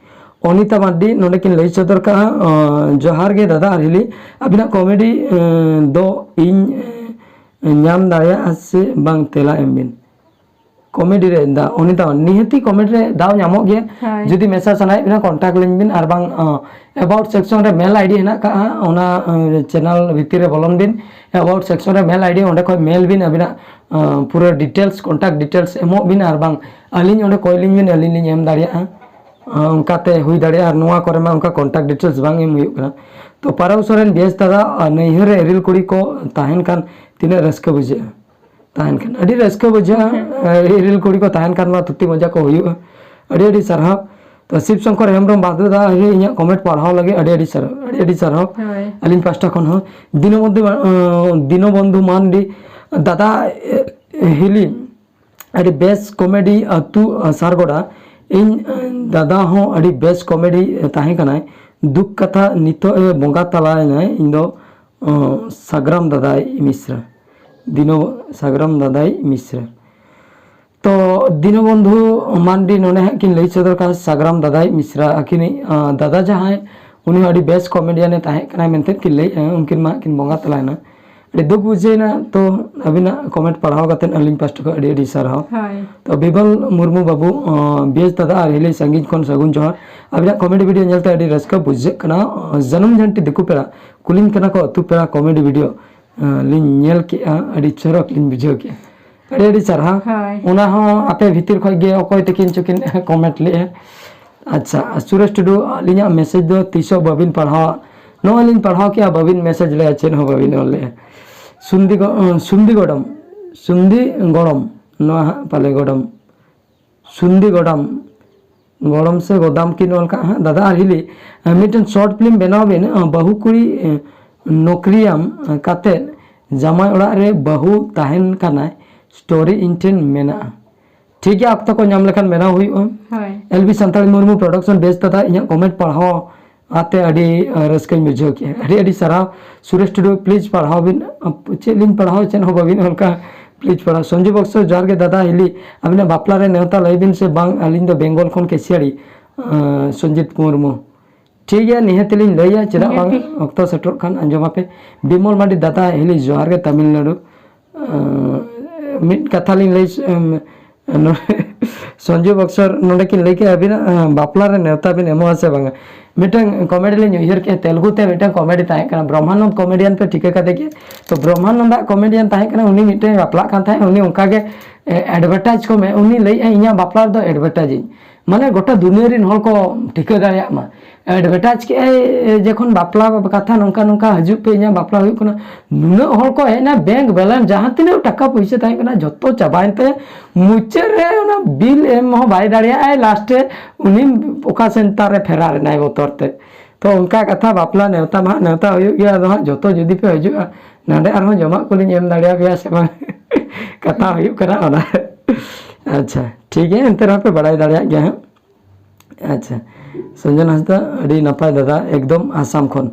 ᱚᱱᱤᱛᱟ ᱢᱟᱨᱰᱤ ᱱᱚᱰᱮ ᱠᱤᱱ ᱞᱟᱹᱭ ᱥᱚᱫᱚᱨ ᱠᱟᱜᱼᱟ, ᱟᱸ, ᱡᱚᱦᱟᱨ ᱜᱮ ᱫᱟᱫᱟ ᱟᱨ ᱦᱤᱞᱤ, ᱟᱹᱵᱤᱱᱟᱜ ᱠᱚᱢᱮᱰᱤ, ᱟᱸ, ᱫᱚ ᱤᱧ, ᱟᱸ, ᱧᱟᱢ ᱫᱟᱲᱮᱭᱟᱜᱼᱟ ᱥᱮ ᱵᱟᱝ, ᱛᱮᱞᱟ ᱮᱢ ᱵᱤᱱ᱾ ᱠᱚᱢᱮᱰᱤ ᱨᱮ ᱫᱟ-, ᱚᱱᱤᱛᱟ, ᱱᱤᱦᱟᱹᱛᱤ ᱠᱚᱢᱮᱰᱤ ᱨᱮ ᱫᱟᱣ ᱧᱟᱢᱚᱜ ᱜᱮᱭᱟ᱾ ᱦᱳᱭ᱾ ᱡᱩᱫᱤ ᱢᱮᱥᱟ ᱥᱟᱱᱟᱭᱮᱫ ᱵᱤᱱᱟ, ᱠᱚᱱᱴᱟᱠᱴ ᱞᱤᱧ ᱵᱤᱱ, ᱟᱨ ᱵᱟᱝ, ᱟᱸ, ᱮᱵᱟᱣᱩᱴ ᱥᱮᱠᱥᱚᱱ ᱨᱮ ᱢᱮᱞ ᱟᱭᱰᱤ ᱦᱮᱱᱟᱜ ᱠᱟᱜᱼᱟ, ᱚᱱᱟ, ᱟᱸ, ᱪᱮᱱᱮᱞ ᱵᱷᱤᱛᱤᱨ ᱨᱮ ᱵᱚᱞᱚᱱ ᱵᱤᱱ, ᱮᱵᱟᱣᱩᱴ ᱥᱮᱠᱥᱚᱱ ᱨᱮ ᱢᱮᱞ ᱟᱭᱰᱤ, ᱚᱸᱰᱮ ᱠᱷᱚᱱ ᱢᱮᱞ ᱵᱤᱱ, ᱟᱹᱵᱤᱱᱟᱜ, ᱟᱸ, ᱯᱩᱨᱟᱹ ᱰᱤᱴᱮᱞᱥ, ᱠᱚᱱᱴᱟᱠᱴ ᱰᱤᱴᱮᱞᱥ ᱮᱢᱚᱜ ᱵᱤᱱ, ᱟᱨ ᱵᱟᱝ ᱟᱹᱞᱤᱧ ᱚᱸᱰᱮ ᱠᱚᱭ ᱞᱤᱧ ᱵᱤᱱ, ᱟᱹᱞᱤᱧ ᱞᱤᱧ ᱮᱢ ᱫᱟᱲᱮᱭᱟᱜᱼᱟ᱾ ᱚᱱᱠᱟᱛᱮ ᱦᱩᱭ ᱫᱟᱲᱮᱭᱟᱜᱼᱟ, ᱟᱨ ᱱᱚᱣᱟ ᱠᱚᱨᱮ ᱢᱟ ᱚᱱᱠᱟ contact details ᱵᱟᱝ ᱮᱢ ᱦᱩᱭᱩᱜ ᱠᱟᱱᱟ᱾ ᱛᱚ ᱯᱟᱨᱟᱣ ᱥᱚᱨᱮᱱ, ᱵᱮᱥ ᱫᱟᱫᱟ, ᱟᱨ ᱱᱟᱹᱭᱦᱟᱹᱨ ᱨᱮ ᱤᱨᱤᱞ ᱠᱩᱲᱤ ᱠᱚ ᱛᱟᱦᱮᱱ ᱠᱷᱟᱱ ᱛᱤᱱᱟᱹᱜ ᱨᱟᱹᱥᱠᱟᱹ ᱵᱩᱡᱷᱟᱹᱜᱼᱟ? ᱛᱟᱦᱮᱱ ᱠᱷᱟᱱ ᱟᱹᱰᱤ ᱨᱟᱹᱥᱠᱟᱹ ᱵᱩᱡᱷᱟᱹᱜᱼᱟ᱾ ᱤᱨᱤᱞ ᱠᱩᱲᱤ ᱠᱚ ᱛᱟᱦᱮᱱ ᱠᱷᱟᱱ ᱢᱟ ᱛᱷᱩᱛᱤ ᱢᱚᱡᱟ ᱠᱚ ᱦᱩᱭᱩᱜᱼᱟ᱾ ᱟᱹᱰᱤ ᱟᱹᱰᱤ ᱥᱟᱨᱦᱟᱣ᱾ ᱛᱚ ᱥᱤᱵ ᱥᱚᱝᱠᱚᱨ ᱦᱮᱢᱵᱨᱚᱢ ᱵᱟᱫᱩ ᱫᱟ, ᱤᱧᱟᱹᱜ comment ᱯᱟᱲᱦᱟᱣ ᱞᱟᱹᱜᱤᱫ ᱟᱹᱰᱤ ᱟᱹᱰᱤ ᱥᱟᱨᱦᱟᱣ, ᱟᱹᱰᱤ ᱟᱹᱰᱤ ᱥᱟᱨᱦᱟᱣ᱾ ᱦᱳᱭ᱾ ᱟᱹᱞᱤᱧ ᱯᱟᱥᱴᱟ ᱠᱷᱚᱱ ᱦᱚᱸ ᱫᱤᱱᱚᱵᱚᱱᱫᱷᱩ ᱢᱟ-, ᱟᱸ, ᱫᱤᱱᱚᱵᱚᱱᱫᱷᱩ ᱢᱟᱱᱰᱤ, ᱫᱟᱫᱟ, ᱮ, ᱦᱤᱞᱤ, ᱟᱹᱰᱤ ᱵᱮᱥ comedy ᱟᱹᱛᱩ, ᱟᱸ, ᱥᱟᱨᱜᱚᱰᱟ᱾ ᱤᱧ, ᱟᱸ, ᱫᱟᱫᱟ ᱦᱚᱸ ᱟᱹᱰᱤ ᱵᱮᱥ comedy ᱛᱟᱦᱮᱸ ᱠᱟᱱᱟᱭ᱾ ᱫᱩᱠ ᱠᱟᱛᱷᱟ ᱱᱤᱛᱚᱜ ᱮ ᱵᱚᱸᱜᱟ ᱛᱟᱞᱟᱭᱮᱱᱟᱭ᱾ ᱤᱧ ᱫᱚ, ᱟᱸ, ᱥᱟᱜᱽᱨᱟᱢ ᱫᱟᱫᱟᱭ ᱢᱤᱥᱨᱟ᱾ ᱫᱤᱱᱚ ᱥᱟᱜᱽᱨᱟᱢ ᱫᱟᱫᱟᱭ ᱢᱤᱥᱨᱟ᱾ ᱛᱚ ᱫᱤᱱᱚᱵᱚᱱᱫᱷᱩ ᱢᱟᱱᱰᱤ ᱱᱚᱰᱮ ᱦᱟᱸᱜ ᱠᱤᱱ ᱞᱟᱹᱭ ᱥᱚᱫᱚᱨ ᱠᱟᱜᱼᱟ, ᱥᱟᱜᱽᱨᱟᱢ ᱫᱟᱫᱟᱭ ᱢᱤᱥᱨᱟ ᱟᱹᱠᱤᱱᱤᱡ, ᱟᱸ, ᱫᱟᱫᱟ ᱡᱟᱦᱟᱸᱭ, ᱩᱱᱤ ᱦᱚᱸ ᱟᱹᱰᱤ ᱵᱮᱥ comedian ᱮ ᱛᱟᱦᱮᱸ ᱠᱟᱱᱟᱭ ᱢᱮᱱᱛᱮ ᱠᱤᱱ ᱞᱟᱹᱭᱮᱫᱼᱟ᱾ ᱩᱱᱠᱤᱱ ᱢᱟ ᱦᱟᱸᱜ ᱠᱤᱱ ᱵᱚᱸᱜᱟ ᱛᱟᱞᱟᱭᱮᱱᱟ᱾ ᱟᱹᱰᱤ ᱫᱩᱠ ᱵᱩᱡᱷᱟᱹᱣᱮᱱᱟ᱾ ᱛᱚ ᱟᱹᱵᱤᱱᱟᱜ comment ᱯᱟᱲᱦᱟᱣ ᱠᱟᱛᱮᱫ ᱟᱹᱞᱤᱧ ᱯᱟᱥᱴᱟ ᱠᱷᱚᱱ ᱟᱹᱰᱤ ᱟᱹᱰᱤ ᱥᱟᱨᱦᱟᱣ᱾ ᱦᱳᱭ᱾ ᱛᱚ ᱵᱤᱵᱚᱞ ᱢᱩᱨᱢᱩ ᱵᱟᱹᱵᱩ, ᱟᱸ, ᱵᱮᱥ ᱫᱟᱫᱟ ᱟᱨ ᱦᱤᱞᱤ ᱥᱟᱺᱜᱤᱧ ᱠᱷᱚᱱ ᱥᱟᱹᱜᱩᱱ ᱡᱚᱦᱟᱨ᱾ ᱟᱹᱵᱤᱱᱟᱜ comedy video ᱧᱮᱞᱛᱮ ᱟᱹᱰᱤ ᱨᱟᱹᱥᱠᱟᱹ ᱵᱩᱡᱷᱟᱹᱜ ᱠᱟᱱᱟ᱾ ᱟᱸ, ᱡᱟᱹᱱᱩᱢ ᱡᱷᱟᱹᱱᱴᱤ ᱫᱤᱠᱩ ᱯᱮᱲᱟ, ᱠᱩᱞᱤᱧ ᱠᱟᱱᱟ ᱠᱚ ᱟᱹᱛᱩ ᱯᱮᱲᱟ comedy video᱾ ᱟᱸ, ᱞᱤᱧ ᱧᱮᱞ ᱠᱮᱜᱼᱟ, ᱟᱹᱰᱤ ᱪᱚᱨᱚᱠ ᱞᱤᱧ ᱵᱩᱡᱷᱟᱹᱣ ᱠᱮᱜᱼᱟ᱾ ᱟᱹᱰᱤ ᱟᱹᱰᱤ ᱥᱟᱨᱦᱟᱣ᱾ ᱦᱳᱭ᱾ ᱚᱱᱟ ᱦᱚᱸ ᱟᱯᱮ ᱵᱷᱤᱛᱤᱨ ᱠᱷᱚᱡ ᱜᱮ ᱚᱠᱚᱭ ᱛᱟᱹᱠᱤᱱ ᱪᱚᱠᱤᱱ comment ᱞᱮᱜᱼᱟ᱾ ᱟᱪᱪᱷᱟ, ᱥᱩᱨᱮᱥ ᱴᱩᱰᱩ, ᱟᱹᱞᱤᱧᱟᱜ message ᱫᱚ ᱛᱤᱥᱚᱜ ᱵᱟᱹᱵᱤᱱ ᱯᱟᱲᱦᱟᱣᱟ? ᱱᱚᱜᱼᱚᱭ ᱞᱤᱧ ᱯᱟᱲᱦᱟᱣ ᱠᱮᱜᱼᱟ, ᱵᱟᱹᱵᱤᱱ message ᱞᱮᱜᱼᱟ, ᱪᱮᱫ ᱦᱚᱸ ᱵᱟᱹᱵᱤᱱ ᱚᱞ ᱞᱮᱜᱼᱟ᱾ ᱥᱩᱱᱫᱤ ᱜᱚ-, ᱥᱩᱱᱫᱤ ᱜᱚᱰᱚᱢ, ᱥᱩᱱᱫᱤ ᱜᱚᱲᱚᱢ, ᱱᱚᱣᱟ ᱦᱟᱸᱜ ᱯᱟᱞᱮ ᱜᱚᱰᱚᱢ, ᱥᱩᱱᱫᱤ ᱜᱚᱰᱟᱢ, ᱜᱚᱲᱚᱢ ᱥᱮ ᱜᱚᱫᱟᱢ ᱠᱤᱱ ᱚᱞ ᱠᱟᱜᱼᱟ ᱦᱟᱸᱜ, ᱫᱟᱫᱟ ᱟᱨ ᱦᱤᱞᱤ, ᱟᱸ, ᱢᱤᱫᱴᱮᱱ short film ᱵᱮᱱᱟᱣ ᱵᱤᱱ, ᱟᱸ, ᱵᱟᱹᱦᱩ ᱠᱩᱲᱤ, ᱟᱸ, ᱱᱚᱠᱨᱤᱭᱟᱢ, ᱟᱸ, ᱠᱟᱛᱮᱫ ᱡᱟᱢᱟᱭ ᱚᱲᱟᱜ ᱨᱮ ᱵᱟᱹᱦᱩ ᱛᱟᱦᱮᱱ ᱠᱟᱱᱟᱭ, story ᱤᱧ ᱴᱷᱮᱱ ᱢᱮᱱᱟᱜᱼᱟ᱾ ᱴᱷᱤᱠ ᱜᱮᱭᱟ, ᱚᱠᱛᱚ ᱠᱚ ᱧᱟᱢ ᱞᱮᱠᱷᱟᱱ ᱵᱮᱱᱟᱣ ᱦᱩᱭᱩᱜᱼᱟ᱾ ᱦᱳᱭ᱾ L B Santali Murmu production, ᱵᱮᱥ ᱫᱟᱫᱟ, ᱤᱧᱟᱹᱜ comment ᱯᱟᱲᱦᱟᱣ ᱟᱛᱮ ᱟᱹᱰᱤ, ᱟᱸ, ᱨᱟᱹᱥᱠᱟᱹᱧ ᱵᱩᱡᱷᱟᱹᱣ ᱠᱮᱜᱼᱟ᱾ ᱟᱹᱰᱤ ᱟᱹᱰᱤ ᱥᱟᱨᱦᱟᱣ᱾ ᱥᱩᱨᱮᱥ ᱴᱩᱰᱩ, please ᱯᱟᱲᱦᱟᱣ ᱵᱤᱱ᱾ ᱟᱸ, ᱪᱮᱫ ᱞᱤᱧ ᱯᱟᱲᱦᱟᱣ, ᱪᱮᱫ ᱦᱚᱸ ᱵᱟᱹᱵᱤᱱ ᱚᱞ ᱠᱟᱜᱼᱟ, please ᱯᱟᱲᱦᱟᱣ᱾ ᱥᱚᱧᱡᱩ ᱵᱚᱠᱥᱚ, ᱡᱚᱦᱟᱨ ᱜᱮ ᱫᱟᱫᱟ ᱦᱤᱞᱤ, ᱟᱹᱵᱤᱱᱟᱜ ᱵᱟᱯᱞᱟ ᱨᱮ ᱱᱮᱣᱛᱟ ᱞᱟᱹᱭ ᱵᱤᱱ ᱥᱮ ᱵᱟᱝ, ᱟᱹᱞᱤᱧ ᱫᱚ ᱵᱮᱝᱜᱚᱞ ᱠᱷᱚᱱ ᱠᱮᱥᱤᱭᱟᱲᱤ, ᱟᱸ, ᱥᱚᱧᱡᱤᱛ ᱢᱩᱨᱢᱩ᱾ ᱴᱷᱤᱠ ᱜᱮᱭᱟ, ᱱᱤᱦᱟᱹᱛ ᱞᱤᱧ ᱞᱟᱹᱭᱟ, ᱪᱮᱫᱟᱜ ᱵᱟᱝ, ᱱᱤᱦᱟᱹᱛ᱾ ᱚᱠᱛᱚ ᱥᱮᱴᱮᱨᱚᱜ ᱠᱷᱟᱱ ᱟᱸᱡᱚᱢ ᱟᱯᱮ᱾ ᱵᱤᱢᱚᱞ ᱢᱟᱱᱰᱤ, ᱫᱟᱫᱟ ᱦᱤᱞᱤ, ᱡᱚᱦᱟᱨ ᱜᱮ ᱛᱟᱢᱤᱞᱱᱟᱲᱩ᱾ ᱟᱸ, ᱢᱤᱫ ᱠᱟᱛᱷᱟ ᱞᱤᱧ ᱞᱟᱹᱭ, ᱮᱢ, ᱱᱚᱰᱮ ᱥᱚᱧᱡᱩ ᱵᱚᱠᱥᱚᱨ ᱱᱚᱰᱮ ᱠᱤᱱ ᱞᱟᱹᱭ ᱠᱮᱜᱼᱟ, ᱟᱹᱵᱤᱱᱟᱜ, ᱟᱸ, ᱵᱟᱯᱞᱟ ᱨᱮ ᱱᱮᱣᱛᱟ ᱵᱤᱱ ᱮᱢᱚᱜᱼᱟ ᱥᱮ ᱵᱟᱝᱟ? ᱢᱤᱫᱴᱟᱝ comedy ᱞᱤᱧ ᱩᱭᱦᱟᱹᱨ ᱠᱮᱜᱼᱟ, ᱛᱮᱞᱜᱩ ᱛᱮ ᱢᱤᱫᱴᱟᱝ comedy ᱛᱟᱦᱮᱸ ᱠᱟᱱᱟ, ᱵᱨᱚᱦᱢᱟᱱᱚᱱᱫ comedian ᱯᱮ ᱴᱷᱤᱠᱟᱹ ᱠᱟᱫᱮ ᱜᱮᱭᱟ᱾ ᱛᱚ ᱵᱨᱚᱦᱢᱟᱱᱚᱱᱫᱟᱜ comedian ᱛᱟᱦᱮᱸ ᱠᱟᱱᱟ, ᱩᱱᱤ ᱢᱤᱫᱴᱟᱝ ᱵᱟᱯᱞᱟᱜ ᱠᱟᱱ ᱛᱟᱦᱮᱸᱫ, ᱩᱱᱤ ᱚᱱᱠᱟ ᱜᱮ, ᱮ, advertise ᱠᱚ ᱢᱮ, ᱩᱱᱤ ᱞᱟᱹᱭᱮᱜᱼᱟ, "ᱤᱧᱟᱹᱜ ᱵᱟᱯᱞᱟ ᱨᱮᱫᱚ advertise ᱤᱧ, ᱢᱟᱱᱮ ᱜᱚᱴᱟ ᱫᱩᱱᱤᱭᱟᱹ ᱨᱮᱱ ᱦᱚᱲ ᱠᱚ ᱴᱷᱤᱠᱟᱹ ᱫᱟᱲᱮᱭᱟᱜ ᱢᱟ᱾ ᱮᱰᱵᱷᱮᱴᱟᱡᱽ ᱠᱮᱜᱼᱟᱭ ᱡᱚᱠᱷᱚᱱ ᱵᱟᱯᱞᱟ ᱠᱟᱛᱷᱟ ᱱᱚᱝᱠᱟ ᱱᱚᱝᱠᱟ ᱦᱤᱡᱩᱜ ᱯᱮ, ᱤᱧᱟᱹᱜ ᱵᱟᱯᱞᱟ ᱦᱩᱭᱩᱜ ᱠᱟᱱᱟ, ᱱᱩᱱᱟᱹᱜ ᱦᱚᱲ ᱠᱚ ᱦᱮᱡ ᱮᱱᱟ, ᱵᱮᱝᱠ ᱵᱮᱞᱮᱱᱥ ᱡᱟᱦᱟᱸ ᱛᱤᱱᱟᱹᱜ ᱴᱟᱠᱟ ᱯᱩᱭᱥᱟᱹ ᱛᱟᱦᱮᱸ ᱠᱟᱱᱟ ᱡᱚᱛᱚ ᱪᱟᱵᱟᱭᱮᱱ ᱛᱟᱭᱟ᱾ ᱢᱩᱪᱟᱹᱫ ᱨᱮ ᱚᱱᱟ ᱵᱤᱞ ᱮᱢ ᱦᱚᱸ ᱵᱟᱭ ᱫᱟᱲᱮᱭᱟᱜᱼᱟᱭ, ᱞᱟᱥᱴ ᱨᱮ ᱩᱱᱤ ᱚᱠᱟ ᱥᱮᱱᱴᱟᱨ ᱨᱮ ᱯᱷᱮᱨᱟᱨ ᱮᱱᱟᱭ ᱵᱚᱛᱚᱨ ᱛᱮ᱾ ᱛᱚ ᱚᱱᱠᱟ ᱠᱟᱛᱷᱟ, ᱵᱟᱯᱞᱟ ᱱᱮᱣᱛᱟ ᱢᱟ ᱦᱟᱸᱜ ᱱᱮᱣᱛᱟ ᱦᱩᱭᱩᱜ ᱜᱮᱭᱟ, ᱟᱫᱚ ᱦᱟᱸᱜ ᱡᱚᱛᱚ ᱡᱩᱫᱤ ᱯᱮ ᱦᱤᱡᱩᱜᱼᱟ, ᱱᱚᱰᱮ ᱟᱨᱦᱚᱸ ᱡᱚᱢᱟᱜ ᱠᱚᱞᱤᱧ ᱮᱢ ᱫᱟᱲᱮᱭᱟᱯᱮᱭᱟ ᱥᱮ ᱵᱟᱝ? ᱠᱟᱛᱷᱟ ᱦᱩᱭᱩᱜ ᱠᱟᱱᱟ ᱚᱱᱟ᱾ ᱟᱪᱪᱷᱟ, ᱴᱷᱤᱠ ᱜᱮᱭᱟ, ᱮᱱᱛᱮ ᱨᱮᱦᱚᱸ ᱯᱮ ᱵᱟᱲᱟᱭ ᱫᱟᱲᱮᱭᱟᱜ ᱜᱮᱭᱟ ᱦᱟᱸᱜ᱾ ᱟᱪᱪᱷᱟ, ᱥᱚᱧᱡᱚᱱ ᱦᱟᱸᱥᱫᱟ, ᱟᱹᱰᱤ ᱱᱟᱯᱟᱭ ᱫᱟᱫᱟ, ᱮᱠᱫᱚᱢ ᱟᱥᱟᱢ ᱠᱷᱚᱱ᱾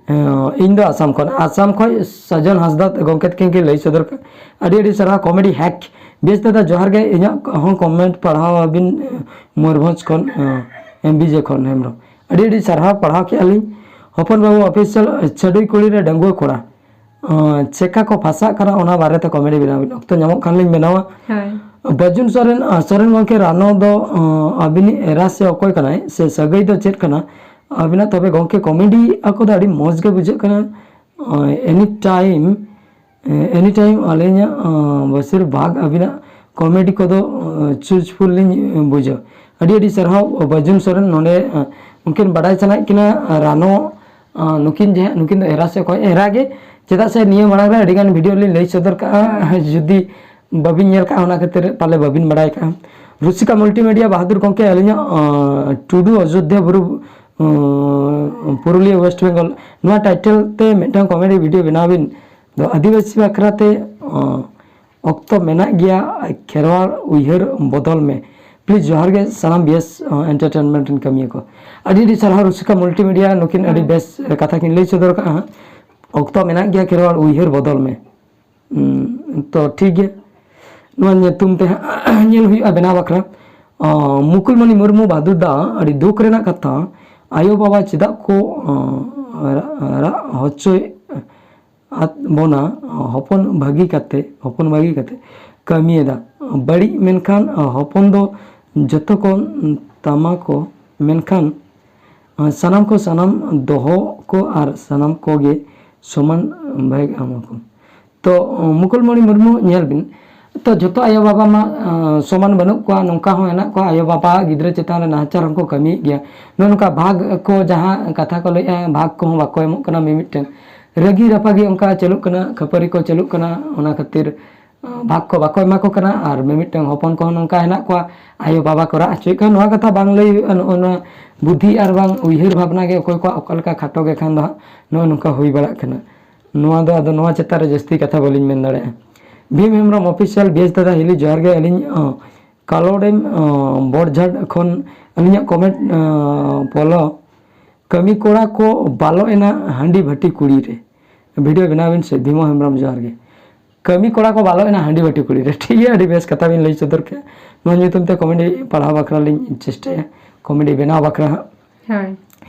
ᱮᱸ, ᱤᱧ ᱫᱚ ᱟᱥᱟᱢ ᱠᱷᱚᱱ, ᱟᱥᱟᱢ ᱠᱷᱚᱱ ᱥᱟᱡᱚᱱ ᱦᱟᱸᱥᱫᱟ ᱜᱚᱢᱠᱮ ᱛᱟᱹᱠᱤᱱ ᱠᱤᱱ ᱞᱟᱹᱭ ᱥᱚᱫᱚᱨ ᱠᱟᱜ, ᱟᱹᱰᱤ ᱟᱹᱰᱤ ᱥᱟᱨᱦᱟᱣ ᱠᱚᱢᱮᱰᱤ ᱦᱮᱠ᱾ ᱵᱮᱥ ᱫᱟᱫᱟ, ᱡᱚᱦᱟᱨ ᱜᱮ, ᱤᱧᱟᱹᱜ ᱦᱚᱸ ᱠᱚᱢᱮᱱᱴ ᱯᱟᱲᱦᱟᱣ ᱟᱹᱵᱤᱱ, ᱢᱚᱭᱩᱨᱵᱷᱚᱸᱡᱽ ᱠᱷᱚᱱ, ᱮᱸ, ᱮᱢ ᱵᱤ ᱡᱮ ᱠᱷᱚᱱ ᱦᱮᱢᱵᱨᱚᱢ᱾ ᱟᱹᱰᱤ ᱟᱹᱰᱤ ᱥᱟᱨᱦᱟᱣ, ᱯᱟᱲᱦᱟᱣ ᱠᱮᱜᱼᱟ ᱞᱤᱧ᱾ ᱦᱚᱯᱚᱱ ᱵᱟᱹᱵᱩ ᱚᱯᱷᱤᱥᱤᱭᱟᱞ, ᱪᱷᱟᱹᱰᱩᱭ ᱠᱩᱲᱤ ᱨᱮ ᱰᱟᱺᱜᱩᱣᱟᱹ ᱠᱚᱲᱟ, ᱟᱸ, ᱪᱮᱠᱟ ᱠᱚ ᱯᱷᱟᱥᱟᱜ ᱠᱟᱱᱟ, ᱚᱱᱟ ᱵᱟᱨᱮᱛᱮ ᱠᱚᱢᱮᱰᱤ ᱵᱮᱱᱟᱣ ᱵᱤᱱ᱾ ᱚᱠᱛᱚ ᱧᱟᱢᱚᱜ ᱠᱷᱟᱱ ᱞᱤᱧ ᱵᱮᱱᱟᱣᱟ᱾ ᱦᱳᱭ᱾ ᱵᱟᱹᱡᱩᱱ ᱥᱚᱨᱮᱱ, ᱟᱸ, ᱥᱚᱨᱮᱱ ᱜᱚᱢᱠᱮ, ᱨᱟᱱᱚ ᱫᱚ, ᱟᱸ, ᱟᱹᱵᱤᱱᱤᱡ ᱮᱨᱟ ᱥᱮ ᱚᱠᱚᱭ ᱠᱟᱱᱟᱭ, ᱥᱮ ᱥᱟᱹᱜᱟᱹᱭ ᱫᱚ ᱪᱮᱫ ᱠᱟᱱᱟ ᱟᱹᱵᱤᱱᱟᱜ? ᱛᱚᱵᱮ ᱜᱚᱢᱠᱮ, ᱠᱚᱢᱮᱰᱤ ᱟᱠᱚ ᱫᱚ ᱟᱹᱰᱤ ᱢᱚᱡᱽ ᱜᱮ ᱵᱩᱡᱷᱟᱹᱜ ᱠᱟᱱᱟ᱾ ᱟᱸ, ᱮᱱᱤ ᱴᱟᱭᱤᱢ, ᱮ, ᱮᱱᱤ ᱴᱟᱭᱤᱢ ᱟᱹᱞᱤᱧᱟᱜ, ᱟᱸ, ᱵᱮᱥᱤᱨ ᱵᱷᱟᱜᱽ ᱟᱹᱵᱤᱱᱟᱜ ᱠᱚᱢᱮᱰᱤ ᱠᱚᱫᱚ, ᱟᱸ, ᱪᱩᱡᱽᱯᱷᱩᱞ ᱞᱤᱧ, ᱟᱸ, ᱵᱩᱡᱷᱟᱹᱣ᱾ ᱟᱹᱰᱤ ᱟᱹᱰᱤ ᱥᱟᱨᱦᱟᱣ, ᱟᱸ, ᱵᱟᱹᱡᱩᱱ ᱥᱚᱨᱮᱱ᱾ ᱱᱚᱰᱮ, ᱟᱸ, ᱩᱱᱠᱤᱱ ᱵᱟᱰᱟᱭ ᱥᱟᱱᱟᱭᱮᱫ ᱠᱤᱱᱟ, ᱟᱸ, ᱨᱟᱱᱚ, ᱟᱸ, ᱱᱩᱠᱤᱱ ᱡᱮ ᱦᱟᱸᱜ, ᱱᱩᱠᱤᱱ ᱫᱚ ᱮᱨᱟ ᱥᱮ ᱚᱠᱚᱭ ᱮᱨᱟ ᱜᱮ, ᱪᱮᱫᱟᱜ ᱥᱮ ᱱᱤᱭᱟᱹ ᱢᱟᱲᱟᱝ ᱨᱮ ᱟᱹᱰᱤᱜᱟᱱ ᱵᱷᱤᱰᱤᱭᱳ ᱞᱤᱧ ᱞᱟᱹᱭ ᱥᱚᱫᱚᱨ ᱠᱟᱜᱼᱟ, ᱡᱩᱫᱤ ᱵᱟᱹᱵᱤᱱ ᱧᱮᱞ ᱠᱟᱜᱼᱟ, ᱚᱱᱟ ᱠᱷᱟᱹᱛᱤᱨ ᱯᱟᱞᱮ ᱵᱟᱹᱵᱤᱱ ᱵᱟᱲᱟᱭ ᱠᱟᱜᱼᱟ᱾ ᱨᱩᱥᱤᱠᱟ ᱢᱟᱞᱴᱤᱢᱤᱰᱤᱭᱟ ᱵᱟᱦᱟᱫᱩᱨ ᱜᱚᱢᱠᱮ, ᱟᱹᱞᱤᱧᱟᱜ, ᱟᱸ, ᱴᱩᱰᱩ ᱚᱡᱳᱫᱽᱫᱷᱟ ᱵᱩᱨᱩ, ᱟᱸ, ᱯᱩᱨᱩᱞᱤᱭᱟᱹ, ᱳᱭᱮᱥᱴ ᱵᱮᱝᱜᱚᱞ, ᱱᱚᱣᱟ ᱴᱟᱭᱴᱮᱞ ᱛᱮ ᱢᱤᱫᱴᱟᱝ ᱠᱚᱢᱮᱰᱤ ᱵᱷᱤᱰᱤᱭᱳ ᱵᱮᱱᱟᱣ ᱵᱤᱱ᱾ ᱫᱚ ᱟᱹᱫᱤᱵᱟᱹᱥᱤ ᱵᱟᱠᱷᱨᱟ ᱛᱮ, ᱟᱸ, ᱚᱠᱛᱚ ᱢᱮᱱᱟᱜ ᱜᱮᱭᱟ, ᱠᱷᱮᱨᱣᱟᱲ ᱩᱭᱦᱟᱹᱨ ᱵᱚᱫᱚᱞ ᱢᱮ᱾ ᱯᱞᱤᱡᱽ, ᱡᱚᱦᱟᱨ ᱜᱮ ᱥᱟᱱᱟᱢ ᱵᱤ ᱮᱥ, ᱟᱸ, ᱮᱱᱴᱟᱨᱴᱮᱱᱢᱮᱱᱴ ᱨᱮᱱ ᱠᱟᱹᱢᱤᱭᱟᱹ ᱠᱚ᱾ ᱟᱹᱰᱤ ᱟᱹᱰᱤ ᱥᱟᱨᱦᱟᱣ ᱨᱩᱥᱤᱠᱟ ᱢᱟᱞᱴᱤᱢᱤᱰᱤᱭᱟ, ᱱᱩᱠᱤᱱ ᱟᱹᱰᱤ ᱦᱮᱸ᱾ ᱵᱮᱥ ᱠᱟᱛᱷᱟ ᱠᱤᱱ ᱞᱟᱹᱭ ᱥᱚᱫᱚᱨ ᱠᱟᱜᱼᱟ ᱦᱟᱸᱜ᱾ ᱚᱠᱛᱚ ᱢᱮᱱᱟᱜ ᱜᱮᱭᱟ, ᱠᱷᱮᱨᱣᱟᱲ ᱩᱭᱦᱟᱹᱨ ᱵᱚᱫᱚᱞ ᱢᱮ᱾ ᱦᱩᱸ, ᱛᱚ ᱴᱷᱤᱠ ᱜᱮᱭᱟ, ᱱᱚᱣᱟ ᱧᱩᱛᱩᱢ ᱛᱮ ᱦᱟᱸᱜ ᱧᱮᱞ ᱦᱩᱭᱩᱜᱼᱟ ᱵᱮᱱᱟᱣ ᱵᱟᱠᱷᱨᱟ᱾ ᱟᱸ, ᱢᱩᱠᱩᱞᱢᱚᱱᱤ ᱢᱩᱨᱢᱩ ᱵᱟᱫᱩ ᱫᱟ, ᱟᱹᱰᱤ ᱫᱩᱠ ᱨᱮᱱᱟᱜ ᱠᱟᱛᱷᱟ, ᱟᱭᱳ ᱵᱟᱵᱟ ᱪᱮᱫᱟᱜ ᱠᱚ, ᱟᱸ, ᱨᱟ-, ᱨᱟᱜ ᱦᱚᱪᱚᱭ ᱟᱫ ᱵᱚᱱᱟ, ᱦᱚᱯᱚᱱ ᱵᱷᱟᱹᱜᱤ ᱠᱟᱛᱮ, ᱦᱚᱯᱚᱱ ᱵᱷᱟᱹᱜᱤ ᱠᱟᱛᱮ ᱠᱟᱹᱢᱤᱭᱮᱫᱟ᱾ ᱵᱟᱹᱲᱤᱡ ᱢᱮᱱᱠᱷᱟᱱ ᱦᱚᱯᱚᱱ ᱫᱚ ᱡᱚᱛᱚ ᱠᱚ ᱛᱟᱢᱟ ᱠᱚ, ᱢᱮᱱᱠᱷᱟᱱ ᱥᱟᱱᱟᱢ ᱠᱚ ᱥᱟᱱᱟᱢ ᱫᱚᱦᱚ ᱠᱚ ᱟᱨ ᱥᱟᱱᱟᱢ ᱠᱚᱜᱮ ᱥᱚᱢᱟᱱ ᱵᱷᱟᱜᱽ ᱮᱢᱟ ᱠᱚ᱾ ᱛᱚ, ᱢᱩᱠᱩᱞᱢᱚᱬᱤ ᱢᱩᱨᱢᱩ, ᱧᱮᱞ ᱵᱤᱱ, ᱛᱚ ᱡᱷᱚᱛᱚ ᱟᱭᱳᱼᱵᱟᱵᱟ ᱢᱟ ᱟᱸ, ᱥᱚᱢᱟᱱ ᱵᱟᱹᱱᱩᱜ ᱠᱚᱣᱟ, ᱱᱚᱝᱠᱟ ᱦᱚᱸ ᱦᱮᱱᱟᱜ ᱠᱚᱣᱟ ᱟᱭᱳᱼᱵᱟᱵᱟ ᱜᱤᱫᱽᱨᱟᱹ ᱪᱮᱛᱟᱱ ᱨᱮ ᱱᱟᱦᱟᱪᱟᱨ ᱦᱚᱸᱠᱚ ᱠᱟᱹᱢᱤᱭᱮᱫ ᱜᱮᱭᱟ᱾ ᱱᱚᱜᱼᱚ ᱱᱚᱝᱠᱟ ᱵᱷᱟᱜᱽ ᱠᱚ ᱡᱟᱦᱟᱸ ᱠᱟᱛᱷᱟ ᱠᱚ ᱞᱟᱹᱭᱮᱫᱼᱟ, ᱵᱷᱟᱜᱽ ᱠᱚᱦᱚᱸ ᱵᱟᱠᱚ ᱮᱢᱚᱜ ᱠᱟᱱᱟ ᱢᱤᱢᱤᱫᱴᱮᱱ᱾ ᱨᱟᱹᱜᱤ ᱨᱟᱯᱟᱜᱤ ᱚᱱᱠᱟ ᱪᱟᱹᱞᱩᱜ ᱠᱟᱱᱟ, ᱠᱷᱟᱹᱯᱟᱹᱨᱤ ᱠᱚ ᱪᱟᱹᱞᱩᱜ ᱠᱟᱱᱟ, ᱚᱱᱟ ᱠᱷᱟᱹᱛᱤᱨ ᱟᱸ, ᱵᱷᱟᱜᱽ ᱠᱚ ᱵᱟᱠᱚ ᱮᱢᱟ ᱠᱚ ᱠᱟᱱᱟ᱾ ᱟᱨ ᱢᱤᱢᱤᱫᱴᱟᱝ ᱦᱚᱯᱚᱱ ᱠᱚᱦᱚᱸ ᱱᱚᱝᱠᱟ ᱦᱮᱱᱟᱜ ᱠᱚᱣᱟ, ᱟᱭᱳᱼᱵᱟᱵᱟ ᱠᱚ ᱨᱟᱜ ᱦᱚᱪᱚᱭᱮᱫ ᱠᱚᱣᱟ᱾ ᱱᱚᱣᱟ ᱠᱟᱛᱷᱟ ᱵᱟᱝ ᱞᱟᱹᱭ ᱦᱩᱭᱩᱜᱼᱟ, ᱱᱚᱜᱼᱚ ᱱᱚᱣᱟ ᱵᱩᱫᱽᱫᱷᱤ ᱟᱨ ᱵᱟᱝ ᱩᱭᱦᱟᱹᱨ ᱵᱷᱟᱵᱽᱱᱟ ᱜᱮ ᱚᱠᱚᱭ ᱠᱚᱣᱟᱜ ᱚᱠᱟ ᱞᱮᱠᱟ ᱠᱷᱟᱴᱚ ᱜᱮ ᱠᱷᱟᱱ ᱫᱚ ᱦᱟᱸᱜ ᱱᱚᱜᱼᱚ ᱱᱚᱝᱠᱟ ᱦᱩᱭ ᱵᱟᱲᱟᱜ ᱠᱟᱱᱟ᱾ ᱱᱚᱣᱟ ᱫᱚ ᱟᱫᱚ ᱱᱚᱣᱟ ᱪᱮᱛᱟᱱ ᱨᱮ ᱡᱟᱹᱥᱛᱤ ᱠᱟᱛᱷᱟ ᱵᱟᱹᱞᱤᱧ ᱢᱮᱱ ᱫᱟᱲᱮᱭᱟᱜᱼᱟ᱾ ᱵᱷᱤᱢ ᱦᱮᱢᱵᱨᱚᱢ ᱚᱯᱷᱤᱥᱤᱭᱟᱞ, ᱵᱮᱥ ᱫᱟᱫᱟ ᱦᱤᱞᱤ ᱡᱚᱦᱟᱨ ᱜᱮ, ᱟᱹᱞᱤᱧ ᱚ, ᱠᱟᱞᱚᱰᱮᱢ ᱚ, ᱵᱚᱲᱡᱷᱟᱴ ᱠᱷᱚᱱ ᱟᱹᱞᱤᱧᱟᱜ ᱠᱚᱢᱮᱱᱴ ᱚ, ᱯᱷᱚᱞᱳ, ᱠᱟᱹᱢᱤ ᱠᱚᱲᱟ ᱠᱚ ᱵᱟᱞᱚ ᱮᱱᱟ ᱦᱟᱺᱰᱤ ᱵᱷᱟᱹᱴᱤ ᱠᱩᱲᱤ ᱨᱮ᱾ ᱵᱷᱤᱰᱤᱭᱳ ᱵᱮᱱᱟᱣ ᱵᱤᱱ ᱥᱮ, ᱵᱷᱤᱢᱚ ᱦᱮᱢᱵᱨᱚᱢ ᱡᱚᱦᱟᱨ ᱜᱮ᱾ ᱠᱟᱹᱢᱤ ᱠᱚᱲᱟ ᱠᱚ ᱵᱟᱞᱚ ᱮᱱᱟ ᱦᱟᱺᱰᱤ ᱵᱷᱟᱹᱴᱤ ᱠᱩᱲᱤ ᱨᱮ᱾ ᱴᱷᱤᱠ ᱜᱮᱭᱟ, ᱟᱹᱰᱤ ᱵᱮᱥ ᱠᱟᱛᱷᱟ ᱵᱤᱱ ᱞᱟᱹᱭ ᱥᱚᱫᱚᱨ ᱠᱮᱫᱼᱟ᱾ ᱱᱚᱣᱟ ᱧᱩᱛᱩᱢ ᱛᱮ ᱠᱚᱢᱮᱰᱤ ᱯᱟᱲᱦᱟᱣ ᱵᱟᱠᱷᱨᱟ ᱞᱤᱧ ᱪᱮᱥᱴᱟᱭᱟ, ᱠᱚᱢᱮᱰᱤ ᱵᱮᱱᱟᱣ ᱵᱟᱠᱷᱨᱟ ᱦᱟᱸᱜ᱾ ᱦᱳᱭ᱾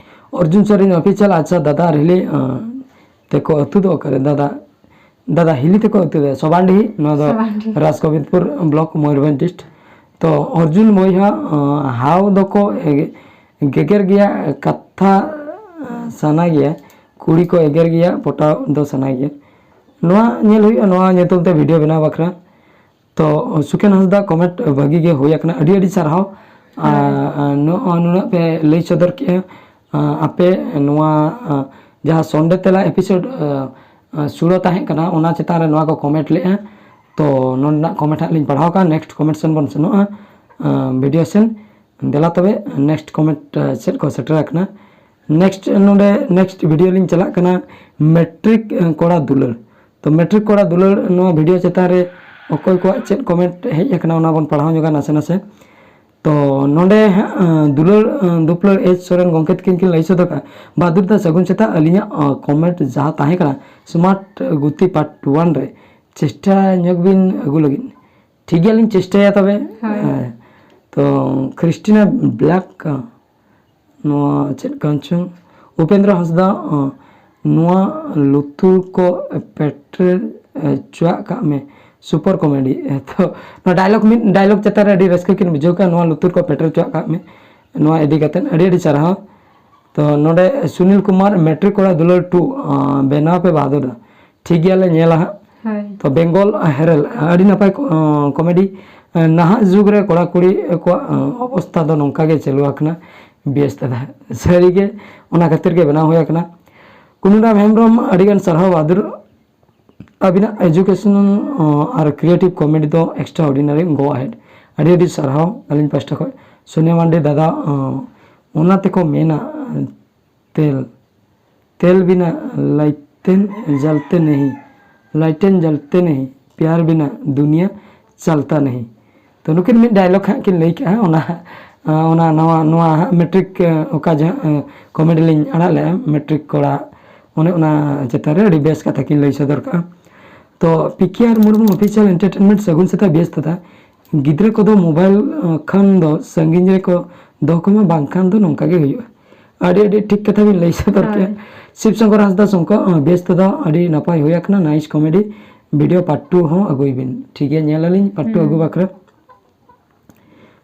ᱚᱨᱡᱩᱱ ᱥᱚᱨᱮᱱ ᱚᱯᱷᱤᱥᱤᱭᱟᱞ, ᱟᱪᱪᱷᱟ ᱫᱟᱫᱟ ᱦᱤᱞᱤ ᱟᱸ, ᱛᱮᱠᱚ ᱟᱹᱛᱩ ᱫᱚ ᱚᱠᱟᱨᱮ? ᱫᱟᱫᱟ, ᱫᱟᱫᱟ ᱦᱤᱞᱤ ᱛᱮᱠᱚ ᱟᱹᱛᱩ ᱫᱚ ᱥᱚᱵᱟᱱᱰᱤᱦᱤ, ᱱᱚᱣᱟ ᱫᱚ ᱥᱚᱵᱟᱱᱰᱤᱦᱤ᱾ ᱨᱟᱡᱽᱜᱳᱵᱤᱱᱫᱯᱩᱨ ᱵᱞᱚᱠ, ᱢᱚᱭᱩᱨᱵᱷᱚᱸᱡᱽ ᱰᱤᱥᱴ᱾ ᱛᱚ ᱚᱨᱡᱩᱱ ᱵᱚᱭᱦᱟ, ᱟᱸ, ᱦᱟᱣ ᱫᱚᱠᱚ ᱮᱜ-, ᱜᱮᱜᱮᱨ ᱜᱮᱭᱟ, ᱠᱟᱛᱷᱟ ᱟᱸ, ᱥᱟᱱᱟ ᱜᱮᱭᱟ, ᱠᱩᱲᱤ ᱠᱚ ᱮᱜᱮᱨ ᱜᱮᱭᱟ, ᱯᱚᱴᱟᱣ ᱫᱚ ᱥᱟᱱᱟ ᱜᱮᱭᱟ᱾ ᱱᱚᱣᱟ ᱧᱮᱞ ᱦᱩᱭᱩᱜᱼᱟ, ᱱᱚᱣᱟ ᱧᱩᱛᱩᱢ ᱛᱮ ᱵᱷᱤᱰᱤᱭᱳ ᱵᱮᱱᱟᱣ ᱵᱟᱠᱷᱨᱟ᱾ ᱛᱚ ᱥᱩᱠᱷᱮᱱ ᱦᱟᱸᱥᱫᱟ ᱠᱚᱢᱮᱱᱴ ᱵᱷᱟᱹᱜᱤ ᱜᱮ ᱦᱩᱭ ᱟᱠᱟᱱᱟ, ᱟᱹᱰᱤ ᱟᱹᱰᱤ ᱥᱟᱨᱦᱟᱣ᱾ ᱦᱳᱭ᱾ ᱟᱨ, ᱟᱨ ᱱᱚᱜᱼᱚᱭ ᱱᱩᱱᱟᱹᱜ ᱯᱮ ᱞᱟᱹᱭ ᱥᱚᱫᱚᱨ ᱠᱮᱜᱼᱟ, ᱟᱨ ᱟᱯᱮ ᱱᱚᱣᱟ, ᱟᱨ ᱡᱟᱦᱟᱸ ᱥᱚᱱᱰᱮ ᱛᱮᱞᱟ ᱮᱯᱤᱥᱳᱰ, ᱟᱨ, ᱟᱨ ᱥᱩᱲᱟᱹ ᱛᱟᱦᱮᱸ ᱠᱟᱱᱟ, ᱚᱱᱟ ᱪᱮᱛᱟᱱ ᱨᱮ ᱱᱚᱣᱟ ᱠᱚ ᱠᱚᱢᱮᱱᱴ ᱞᱮᱜᱼᱟ᱾ ᱛᱚ ᱱᱚᱰᱮᱱᱟᱜ ᱠᱚᱢᱮᱱᱴ ᱦᱟᱸᱜ ᱞᱤᱧ ᱯᱟᱲᱦᱟᱣ ᱠᱟᱜᱼᱟ, ᱱᱮᱠᱥᱴ ᱠᱚᱢᱮᱱᱴ ᱥᱮᱱ ᱵᱚᱱ ᱥᱮᱱᱚᱜᱼᱟ, ᱟᱨ ᱵᱷᱤᱰᱤᱭᱳ ᱥᱮᱱ᱾ ᱫᱮᱞᱟ ᱛᱚᱵᱮ ᱱᱮᱠᱥᱴ ᱠᱚᱢᱮᱱᱴ, ᱟᱨ, ᱥᱮᱫ ᱠᱚ ᱥᱮᱴᱮᱨ ᱟᱠᱟᱱᱟ᱾ ᱱᱮᱠᱥᱴ ᱱᱚᱰᱮ ᱱᱮᱠᱥᱴ ᱵᱷᱤᱰᱤᱭᱳ ᱞᱤᱧ ᱪᱟᱞᱟᱜ ᱠᱟᱱᱟ, ᱢᱮᱴᱨᱤᱠ, ᱟᱨ, ᱠᱚᱲᱟ ᱫᱩᱞᱟᱹᱲ᱾ ᱛᱚ ᱢᱮᱴᱨᱤᱠ ᱠᱚᱲᱟ ᱫᱩᱞᱟᱹᱲ, ᱱᱚᱣᱟ ᱵᱷᱤᱰᱤᱭᱳ ᱪᱮᱛᱟᱱ ᱨᱮ ᱚᱠᱚᱭ ᱠᱚᱣᱟᱜ ᱪᱮᱫ ᱠᱚᱢᱮᱱᱴ ᱦᱮᱡ ᱟᱠᱟᱱᱟ, ᱚᱱᱟ ᱵᱚᱱ ᱯᱟᱲᱦᱟᱣ ᱧᱚᱜᱟ ᱱᱟᱥᱮ ᱱᱟᱥᱮ᱾ ᱛᱚ ᱱᱚᱰᱮ ᱦᱟᱸᱜ, ᱟᱸ, ᱫᱩᱞᱟᱹᱲ, ᱟᱸ, ᱫᱩᱯᱞᱟᱹᱲ ᱮᱪ ᱥᱚᱨᱮᱱ ᱜᱚᱢᱠᱮ ᱛᱟᱹᱠᱤᱱ ᱠᱤᱱ ᱞᱟᱹᱭ ᱥᱚᱫᱚᱨ ᱠᱟᱜᱼᱟ, ᱵᱟᱫᱩᱨ ᱫᱟ ᱥᱟᱹᱜᱩᱱ ᱥᱮᱛᱟᱜ, ᱟᱹᱞᱤᱧᱟᱜ, ᱟᱸ, ᱠᱚᱢᱮᱱᱴ ᱡᱟᱦᱟᱸ ᱛᱟᱦᱮᱸ ᱠᱟᱱᱟ ᱥᱢᱟᱨᱴ ᱜᱩᱛᱤ ᱯᱟᱨᱴ ᱚᱣᱟᱱ ᱨᱮ, ᱪᱮᱥᱴᱟ ᱧᱚᱜ ᱵᱤᱱ ᱟᱹᱜᱩ ᱞᱟᱹᱜᱤᱫ᱾ ᱴᱷᱤᱠ ᱜᱮᱭᱟ, ᱞᱤᱧ ᱪᱮᱥᱴᱟᱭᱟ ᱛᱚᱵᱮ᱾ ᱦᱳᱭ᱾ ᱦᱮᱸ᱾ ᱛᱚ ᱠᱷᱨᱤᱥᱴᱤᱱᱟ ᱵᱞᱮᱠ, ᱟᱸ, ᱱᱚᱣᱟ ᱪᱮᱫ ᱠᱟᱱ ᱪᱚᱝ? ᱩᱯᱮᱱᱫᱨᱚ ᱦᱟᱸᱥᱫᱟ, ᱟᱸ, ᱱᱚᱣᱟ ᱞᱩᱛᱩᱨ ᱠᱚ ᱯᱮᱴᱮᱨ, ᱮ, ᱪᱚᱣᱟᱜ ᱠᱟᱜ ᱢᱮ, ᱥᱩᱯᱟᱨ ᱠᱚᱢᱮᱰᱤ᱾ ᱮ, ᱛᱚ, ᱱᱚᱣᱟ ᱰᱟᱭᱞᱚᱜ ᱢᱤᱫ, ᱰᱟᱭᱞᱚᱜ ᱪᱮᱛᱟᱱ ᱨᱮ ᱟᱹᱰᱤ ᱨᱟᱹᱥᱠᱟᱹ ᱠᱤᱱ ᱵᱩᱡᱷᱟᱹᱣ ᱠᱟᱜᱼᱟ, ᱱᱚᱣᱟ ᱞᱩᱛᱩᱨ ᱠᱚ ᱯᱮᱴᱮᱨ ᱪᱚᱣᱟᱜ ᱠᱟᱜ ᱢᱮ, ᱱᱚᱣᱟ ᱤᱫᱤ ᱠᱟᱛᱮᱫ ᱟᱹᱰᱤ ᱟᱹᱰᱤ ᱥᱟᱨᱦᱟᱣ᱾ ᱛᱚ, ᱱᱚᱰᱮ ᱥᱩᱱᱤᱞ ᱠᱩᱢᱟᱨ, ᱢᱮᱴᱨᱤᱠ ᱠᱚᱲᱟ ᱫᱩᱞᱟᱹᱲ ᱴᱩ, ᱟᱸ, ᱵᱮᱱᱟᱣ ᱯᱮ ᱵᱟᱦᱟᱫᱩᱨ ᱫᱟ᱾ ᱴᱷᱤᱠ ᱜᱮᱭᱟ, ᱞᱮ ᱧᱮᱞᱟ ᱦᱟᱸᱜ᱾ ᱦᱳᱭ᱾ ᱛᱚ ᱵᱮᱝᱜᱚᱞ ᱦᱮᱨᱮᱞ, ᱟᱹᱰᱤ ᱱᱟᱯᱟᱭ ᱠᱚᱢᱮᱰᱤ᱾ ᱱᱟᱦᱟᱜ ᱡᱩᱜᱽ ᱨᱮ ᱠᱚᱲᱟ ᱠᱩᱲᱤ ᱠᱚᱣᱟᱜ ᱚᱵᱚᱥᱛᱟ ᱫᱚ ᱱᱚᱝᱠᱟ ᱜᱮ ᱪᱟᱹᱞᱩ ᱟᱠᱟᱱᱟ᱾ ᱵᱮᱥ ᱫᱟᱫᱟ, ᱥᱟᱹᱨᱤᱜᱮ ᱚᱱᱟ ᱠᱷᱟᱹᱛᱤᱨ ᱜᱮ ᱵᱮᱱᱟᱣ ᱦᱩᱭ ᱟᱠᱟᱱᱟ᱾ ᱠᱩᱱᱩᱨᱟᱢ ᱦᱮᱢᱵᱨᱚᱢ, ᱟᱹᱰᱤᱜᱟᱱ ᱥᱟᱨᱦᱟᱣ ᱵᱟᱦᱟᱫᱩᱨ, ᱟᱹᱵᱤᱱᱟᱜ education ᱟᱨ creative comedy ᱫᱚ extraordinary, go ahead᱾ ᱟᱹᱰᱤ ᱟᱹᱰᱤ ᱥᱟᱨᱦᱟᱣ ᱟᱹᱞᱤᱧ ᱯᱟᱥᱴᱟ ᱠᱷᱚᱱ᱾ ᱥᱳᱱᱤᱭᱟ ᱢᱟᱱᱰᱤ ᱫᱟᱫᱟ, ᱚᱱᱟ ᱛᱮᱠᱚ ᱢᱮᱱᱟ, ᱛᱮᱞ ᱛᱮᱞ ᱵᱤᱱᱟ ᱞᱟᱭᱴᱮᱱ ᱡᱟᱞᱛᱮ ᱱᱟᱦᱤ, ᱞᱟᱭᱴᱮᱱ ᱡᱟᱞᱛᱮ ᱱᱟᱦᱤ, ᱯᱭᱟᱨ ᱵᱤᱱᱟ ᱫᱩᱱᱤᱭᱟ ᱪᱟᱞᱛᱟ ᱱᱟᱦᱤ᱾ ᱛᱚ ᱱᱩᱠᱤᱱ ᱢᱤᱫ dialogue ᱦᱟᱸᱜ ᱠᱤᱱ ᱞᱟᱹᱭ ᱠᱟᱜᱼᱟ, ᱚᱱᱟ ᱚᱱᱟ ᱱᱚᱣᱟ ᱱᱚᱣᱟ ᱦᱟᱸᱜ ᱢᱮᱴᱨᱤᱠ ᱚᱠᱟ ᱡᱟᱦᱟᱸ ᱠᱚᱢᱮᱰᱤ ᱞᱤᱧ ᱟᱲᱟᱜ ᱞᱮᱜᱼᱟ, ᱢᱮᱴᱨᱤᱠ ᱠᱚᱲᱟ, ᱚᱱᱮ ᱚᱱᱟ ᱪᱮᱛᱟᱱ ᱨᱮ ᱟᱹᱰᱤ ᱵᱮᱥ ᱠᱟᱛᱷᱟ ᱠᱤᱱ ᱞᱟᱹᱭ ᱥᱚᱫᱚᱨ ᱠᱟᱜᱼᱟ᱾ ᱛᱚ ᱯᱤ ᱠᱮ ᱟᱨ ᱢᱩᱨᱢᱩ Official Entertainment, ᱥᱟᱹᱜᱩᱱ ᱥᱮᱛᱟᱜ ᱵᱮᱥ ᱫᱟᱫᱟ᱾ ᱜᱤᱫᱽᱨᱟᱹ ᱠᱚᱫᱚ ᱢᱳᱵᱟᱭᱤᱞ ᱠᱷᱚᱱ ᱫᱚ ᱥᱟᱺᱜᱤᱧ ᱨᱮᱠᱚ ᱫᱚᱦᱚ ᱠᱚᱢᱟ, ᱵᱟᱝᱠᱷᱟᱱ ᱫᱚ ᱱᱚᱝᱠᱟ ᱜᱮ ᱦᱩᱭᱩᱜᱼᱟ᱾ ᱟᱹᱰᱤ ᱟᱹᱰᱤ ᱴᱷᱤᱠ ᱠᱟᱛᱷᱟ ᱵᱤᱱ ᱞᱟᱹᱭ ᱥᱚᱫᱚᱨ ᱠᱮᱜᱼᱟ᱾ ᱥᱤᱵ ᱥᱚᱝᱠᱚᱨ ᱦᱟᱸᱥᱫᱟ ᱥᱚᱝᱠᱚ, ᱵᱮᱥ ᱛᱮᱫᱚ ᱟᱹᱰᱤ ᱱᱟᱯᱟᱭ ᱦᱩᱭ ᱟᱠᱟᱱᱟ, nice comedy video, part two ᱦᱚᱸ ᱟᱹᱜᱩᱭ ᱵᱤᱱ᱾ ᱴᱷᱤᱠ ᱜᱮᱭᱟ, ᱧᱮᱞ ᱟᱹᱞᱤᱧ part two ᱟᱹᱜᱩ ᱵᱟᱠᱷᱨᱟ᱾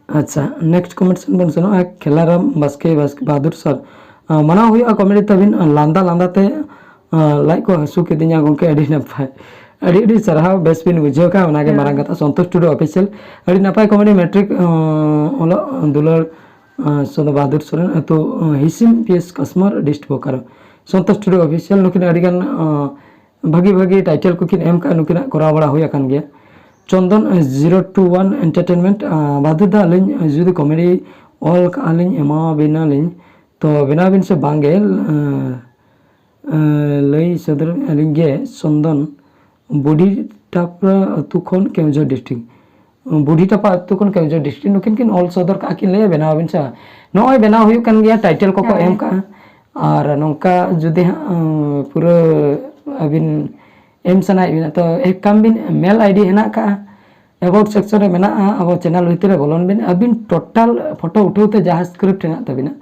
ᱟᱪᱪᱷᱟ, next comment ᱥᱮᱱ ᱵᱚᱱ ᱥᱮᱱᱚᱜᱼᱟ᱾ ᱠᱷᱮᱞᱟᱨᱟᱢ ᱵᱟᱥᱠᱮ ᱵᱟᱥᱠᱮ ᱵᱟᱦᱟᱫᱩᱨ ᱥᱟᱨ, ᱢᱟᱱᱟᱣ ᱦᱩᱭᱩᱜᱼᱟ comedy ᱛᱟᱹᱵᱤᱱ, ᱞᱟᱸᱫᱟ ᱞᱟᱸᱫᱟ ᱛᱮ ᱞᱟᱡ ᱠᱚ ᱦᱟᱹᱥᱩ ᱠᱤᱫᱤᱧᱟ ᱜᱚᱢᱠᱮ, ᱟᱹᱰᱤ ᱱᱟᱯᱟᱭ᱾ ᱟᱹᱰᱤ ᱟᱹᱰᱤ ᱥᱟᱨᱦᱟᱣ, ᱵᱮᱥ ᱵᱤᱱ ᱵᱩᱡᱷᱟᱹᱣ ᱠᱟᱜᱼᱟ, ᱚᱱᱟᱜᱮ ᱢᱟᱨᱟᱝ ᱠᱟᱛᱷᱟ᱾ ᱥᱚᱱᱛᱳᱥ ᱴᱩᱰᱩ Official, ᱟᱹᱰᱤ ᱱᱟᱯᱟᱭ comedy, ᱢᱮᱴᱨᱤᱠ ᱚᱞᱚᱜ ᱫᱩᱞᱟᱹᱲ ᱥᱚᱫᱚ ᱵᱟᱦᱟᱫᱩᱨ ᱥᱚᱨᱮᱱ ᱟᱹᱛᱩ, ᱦᱤᱥᱤᱢ P S ᱠᱟᱥᱢᱟᱨ, District Bokaro. Santosh ᱴᱩᱰᱩ Official ᱱᱩᱠᱤᱱ ᱟᱹᱰᱤ ᱜᱟᱱ ᱵᱷᱟᱹᱜᱤ ᱵᱷᱟᱹᱜᱤ title ᱠᱚᱠᱤᱱ ᱮᱢ ᱠᱟᱜᱼᱟ, ᱱᱩᱠᱤᱱᱟᱜ ᱠᱚᱨᱟᱣ ᱵᱟᱲᱟ ᱦᱩᱭ ᱟᱠᱟᱱ ᱜᱮᱭᱟ᱾ ᱪᱚᱱᱫᱚᱱ zero two one Entertainment, ᱵᱟᱦᱟᱫᱩᱨ ᱫᱟ ᱟᱹᱞᱤᱧ ᱡᱩᱫᱤ comedy ᱚᱞ ᱠᱟᱜᱼᱟ ᱞᱤᱧ ᱮᱢᱟ ᱵᱤᱱᱟ ᱞᱤᱧ, ᱛᱚ ᱵᱮᱱᱟᱣ ᱵᱤᱱ ᱥᱮ ᱵᱟᱝ ᱜᱮ? ᱞᱟᱹᱭ ᱥᱚᱫᱚᱨ ᱟᱹᱞᱤᱧ ᱜᱮ ᱥᱚᱱᱫᱚᱱ, ᱵᱩᱰᱷᱤ ᱴᱟᱯᱨᱟ ᱟᱹᱛᱩ ᱠᱷᱚᱱ ᱠᱮᱣᱡᱷᱚᱨ District᱾ ᱵᱩᱰᱷᱤ ᱴᱟᱯᱟ ᱟᱹᱛᱩ ᱠᱷᱚᱱ ᱠᱮᱣᱡᱷᱚᱨ District, ᱱᱩᱠᱤᱱ ᱠᱤᱱ ᱚᱞ ᱥᱚᱫᱚᱨ ᱠᱟᱜᱼᱟ, ᱠᱤᱱ ᱞᱟᱹᱭᱟ ᱵᱮᱱᱟᱣ ᱟᱵᱤᱱ ᱥᱮ ᱵᱟᱝ? ᱱᱚᱜᱼᱚᱭ ᱵᱮᱱᱟᱣ ᱦᱩᱭᱩᱜ ᱠᱟᱱ ᱜᱮᱭᱟ, title ᱠᱚᱠᱚ ᱮᱢ ᱠᱟᱜᱼᱟ᱾ ᱟᱨ ᱱᱚᱝᱠᱟ ᱡᱩᱫᱤ ᱦᱟᱸᱜ ᱯᱩᱨᱟᱹ ᱟᱹᱵᱤᱱ ᱮᱢ ᱥᱟᱱᱟᱭᱮᱫ ᱵᱤᱱᱟ, ᱛᱚ ᱮᱠ ᱠᱟᱢ ᱵᱤᱱ, mail I D ᱦᱮᱱᱟᱜ ᱠᱟᱜᱼᱟ, about section ᱨᱮ ᱢᱮᱱᱟᱜᱼᱟ, ᱟᱵᱚ channel ᱵᱷᱤᱛᱤᱨ ᱨᱮ ᱵᱚᱞᱚᱱ ᱵᱤᱱ, ᱟᱹᱵᱤᱱ total photo ᱩᱴᱷᱟᱹᱣ ᱛᱮ ᱡᱟᱦᱟᱸ script ᱦᱮᱱᱟᱜ ᱛᱟᱹᱵᱤᱱᱟ,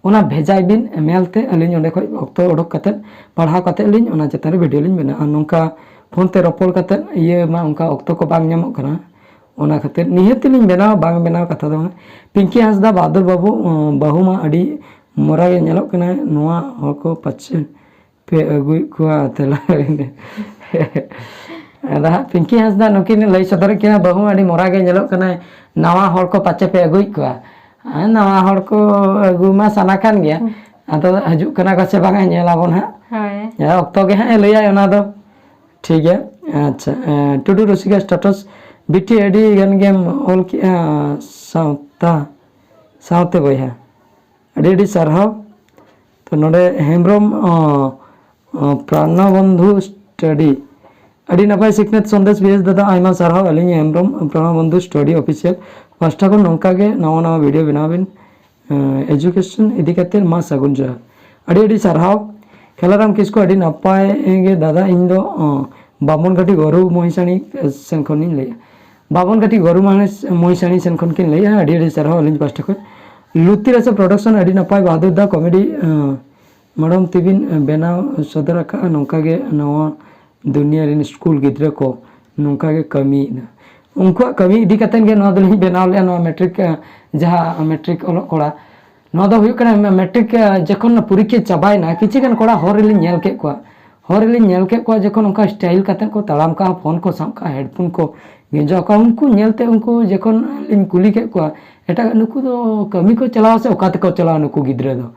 ᱚᱱᱟ ᱵᱷᱮᱡᱟᱭ ᱵᱤᱱ mail ᱛᱮ, ᱟᱹᱞᱤᱧ ᱚᱸᱰᱮ ᱠᱷᱚᱱ ᱚᱠᱛᱚ ᱩᱰᱩᱠ ᱠᱟᱛᱮᱫ ᱯᱟᱲᱦᱟᱣ ᱠᱟᱛᱮᱫ ᱞᱤᱧ ᱚᱱᱟ ᱪᱮᱛᱟᱱ ᱨᱮ video ᱞᱤᱧ ᱵᱮᱱᱟᱣᱟ᱾ ᱟᱨ ᱱᱚᱝᱠᱟ phone ᱛᱮ ᱨᱚᱯᱚᱲ ᱠᱟᱛᱮᱫ ᱤᱭᱟᱹ ᱢᱟ ᱚᱱᱠᱟ ᱚᱠᱛᱚ ᱠᱚ ᱵᱟᱝ ᱧᱟᱢᱚᱜ ᱠᱟᱱᱟ, ᱚᱱᱟ ᱠᱷᱟᱹᱛᱤᱨ ᱱᱤᱦᱟᱹᱛ ᱞᱤᱧ ᱵᱮᱱᱟᱣᱟ, ᱵᱟᱝ ᱵᱮᱱᱟᱣ ᱠᱟᱛᱷᱟ ᱫᱚ ᱵᱟᱝ᱾ ᱯᱤᱝᱠᱤ ᱦᱟᱸᱥᱫᱟ, ᱵᱟᱦᱟᱫᱩᱨ ᱵᱟᱹᱵᱩ, ᱵᱟᱹᱦᱩ ᱢᱟ ᱟᱹᱰᱤ ᱢᱚᱨᱟ ᱜᱮ ᱧᱮᱞᱚᱜ ᱠᱟᱱᱟᱭ, ᱱᱚᱣᱟ ᱦᱚᱲ ᱠᱚ ᱯᱟᱪᱮ ᱯᱮ ᱟᱹᱜᱩᱭᱮᱫ ᱠᱚᱣᱟ ᱛᱮᱞᱟ᱾ ᱟᱫᱚ ᱦᱟᱸᱜ ᱯᱤᱝᱠᱤ ᱦᱟᱸᱥᱫᱟ ᱱᱩᱠᱤᱱ ᱞᱟᱹᱭ ᱥᱚᱫᱚᱨᱮᱫ ᱠᱤᱱᱟ, ᱵᱟᱹᱦᱩ ᱟᱹᱰᱤ ᱢᱚᱨᱟ ᱜᱮ ᱧᱮᱞᱚᱜ ᱠᱟᱱᱟᱭ, ᱱᱟᱣᱟ ᱦᱚᱲ ᱠᱚ ᱯᱟᱪᱮ ᱯᱮ ᱟᱹᱜᱩᱭᱮᱫ ᱠᱚᱣᱟ᱾ ᱟᱨ ᱱᱟᱣᱟ ᱦᱚᱲ ᱠᱚ ᱟᱹᱜᱩ ᱢᱟ ᱥᱟᱱᱟ ᱠᱟᱱ ᱜᱮᱭᱟ, ᱟᱫᱚ ᱦᱤᱡᱩᱜ ᱠᱟᱱᱟ ᱠᱚ ᱥᱮ ᱵᱟᱝᱟ, ᱧᱮᱞ ᱟᱵᱚᱱ ᱦᱟᱸᱜ᱾ ᱦᱳᱭ᱾ ᱦᱮᱸ, ᱚᱠᱛᱚ ᱜᱮ ᱦᱟᱸᱜ ᱮ ᱞᱟᱹᱭᱟᱭ ᱚᱱᱟ ᱫᱚ᱾ ᱴᱷᱤᱠ ᱜᱮᱭᱟ᱾ ᱟᱪᱪᱷᱟ, ᱮᱸ, ᱴᱩᱰᱩ ᱨᱩᱥᱤᱠᱟ status, ᱵᱤᱴᱤ ᱟᱹᱰᱤ ᱜᱟᱱ ᱜᱮᱢ ᱚᱞ ᱠᱮᱜᱼᱟ ᱥᱟᱶᱛᱟ ᱥᱟᱶᱛᱮ ᱵᱚᱭᱦᱟ, ᱟᱹᱰᱤ ᱟᱹᱰᱤ ᱥᱟᱨᱦᱟᱣ᱾ ᱛᱚ ᱱᱚᱰᱮ ᱦᱮᱢᱵᱨᱚᱢ, ᱚ, ᱚ, ᱯᱨᱟᱬᱚᱵᱚᱱᱫᱷᱩ study, ᱟᱹᱰᱤ ᱱᱟᱯᱟᱭ ᱥᱤᱠᱷᱱᱟᱹᱛ ᱥᱚᱱᱫᱮᱥ ᱵᱤᱭᱮᱥ ᱫᱟᱫᱟ, ᱟᱭᱢᱟ ᱥᱟᱨᱦᱟᱣ᱾ ᱟᱹᱞᱤᱧ ᱦᱮᱢᱵᱨᱚᱢ ᱯᱨᱟᱬᱚᱵᱚᱱᱫᱷᱩ study official ᱯᱟᱦᱴᱟ ᱠᱷᱚᱱ ᱱᱚᱝᱠᱟ ᱜᱮ ᱱᱟᱣᱟ ᱱᱟᱣᱟ video ᱵᱮᱱᱟᱣ ᱵᱤᱱ᱾ ᱮᱸ, education ᱤᱫᱤ ᱠᱟᱛᱮ ᱢᱟ ᱥᱟᱹᱜᱩᱱ ᱡᱚᱦᱟᱨ᱾ ᱟᱹᱰᱤ ᱟᱹᱰᱤ ᱥᱟᱨᱦᱟᱣ ᱠᱷᱮᱞᱟᱨᱟᱢ ᱠᱤᱥᱠᱩ, ᱟᱹᱰᱤ ᱱᱟᱯᱟᱭ ᱜᱮ ᱫᱟᱫᱟ᱾ ᱤᱧ ᱫᱚ, ᱚ, ᱵᱟᱢᱚᱱ ᱜᱷᱟᱹᱴᱤ ᱜᱚᱨᱩ ᱢᱚᱦᱤᱥᱟᱱᱤ ᱥᱮᱱ ᱠᱷᱚᱱᱤᱧ ᱞᱟᱹᱭᱟ᱾ ᱵᱟᱢᱚᱱ ᱜᱷᱟᱹᱴᱤ ᱜᱚᱨᱩ ᱢᱚᱦᱤᱥ-, ᱢᱚᱦᱤᱥᱟᱱᱤ ᱥᱮᱱ ᱠᱷᱚᱱ ᱠᱤᱱ ᱞᱟᱹᱭᱟ, ᱟᱹᱰᱤ ᱟᱹᱰᱤ ᱥᱟᱨᱦᱟᱣ ᱟᱹᱞᱤᱧ ᱯᱟᱦᱴᱟ ᱠᱷᱚᱱ᱾ ᱞᱩᱛᱤ ᱨᱟᱥᱟ production, ᱟᱹᱰᱤ ᱱᱟᱯᱟᱭ ᱵᱟᱦᱟᱫᱩᱨ ᱫᱟ comedy, ᱮᱸ, ᱢᱟᱲᱟᱝ ᱛᱮᱵᱤᱱ ᱵᱮᱱᱟᱣ ᱥᱚᱫᱚᱨ ᱟᱠᱟᱫᱼᱟ, ᱱᱚᱝᱠᱟ ᱜᱮ ᱱᱚᱣᱟ ᱫᱩᱱᱤᱭᱟᱹ ᱨᱮᱱ ᱥᱠᱩᱞ ᱜᱤᱫᱽᱨᱟᱹ ᱠᱚ ᱱᱚᱝᱠᱟ ᱜᱮ ᱠᱟᱹᱢᱤᱭᱮᱫᱟ᱾ ᱩᱱᱠᱩᱣᱟᱜ ᱠᱟᱹᱢᱤ ᱤᱫᱤ ᱠᱟᱛᱮᱫ ᱜᱮ ᱱᱚᱣᱟ ᱫᱚᱞᱤᱧ ᱵᱮᱱᱟᱣ ᱞᱮᱫᱼᱟ, ᱱᱚᱣᱟ ᱢᱮᱴᱨᱤᱠ, ᱮ, ᱡᱟᱦᱟᱸ ᱢᱮᱴᱨᱤᱠ ᱚᱞᱚᱜ ᱠᱚᱲᱟ, ᱱᱚᱣᱟ ᱫᱚ ᱦᱩᱭᱩᱜ ᱠᱟᱱᱟ ᱢᱮ-, ᱢᱮᱴᱨᱤᱠ, ᱮ, ᱡᱚᱠᱷᱚᱱ ᱯᱚᱨᱤᱠᱠᱷᱟ ᱪᱟᱵᱟᱭᱮᱱᱟ, ᱠᱤᱪᱷᱩ ᱜᱟᱱ ᱠᱚᱲᱟ ᱦᱚᱨ ᱨᱮᱞᱤᱧ ᱧᱮᱞ ᱠᱮᱫ ᱠᱚᱣᱟ, ᱦᱚᱨ ᱨᱮᱞᱤᱧ ᱧᱮᱞ ᱠᱮᱫ ᱠᱚᱣᱟ ᱡᱚᱠᱷᱚᱱ ᱚᱱᱠᱟ style ᱠᱟᱛᱮᱫ ᱠᱚ ᱛᱟᱲᱟᱢ ᱠᱟᱜᱼᱟ, phone ᱠᱚ ᱥᱟᱵ ᱠᱟᱜᱼᱟ, headphone ᱠᱚ ᱜᱮᱸᱡᱚ ᱟᱠᱟᱫᱼᱟ, ᱩᱱᱠᱩ ᱧᱮᱞᱛᱮ ᱩᱱᱠᱩ ᱡᱚᱠᱷᱚᱱ ᱞᱤᱧ ᱠᱩᱞᱤ ᱠᱮᱫ ᱠᱚᱣᱟ, ᱮᱴᱟᱜ ᱱᱩᱠᱩ ᱫᱚ ᱠᱟᱹᱢᱤ ᱠᱚ ᱪᱟᱞᱟᱣᱟ ᱥᱮ ᱚᱠᱟ ᱛᱮᱠᱚ ᱪᱟᱞᱟᱣᱟ ᱱᱩᱠᱩ ᱜᱤᱫᱽᱨᱟᱹ ᱫᱚ?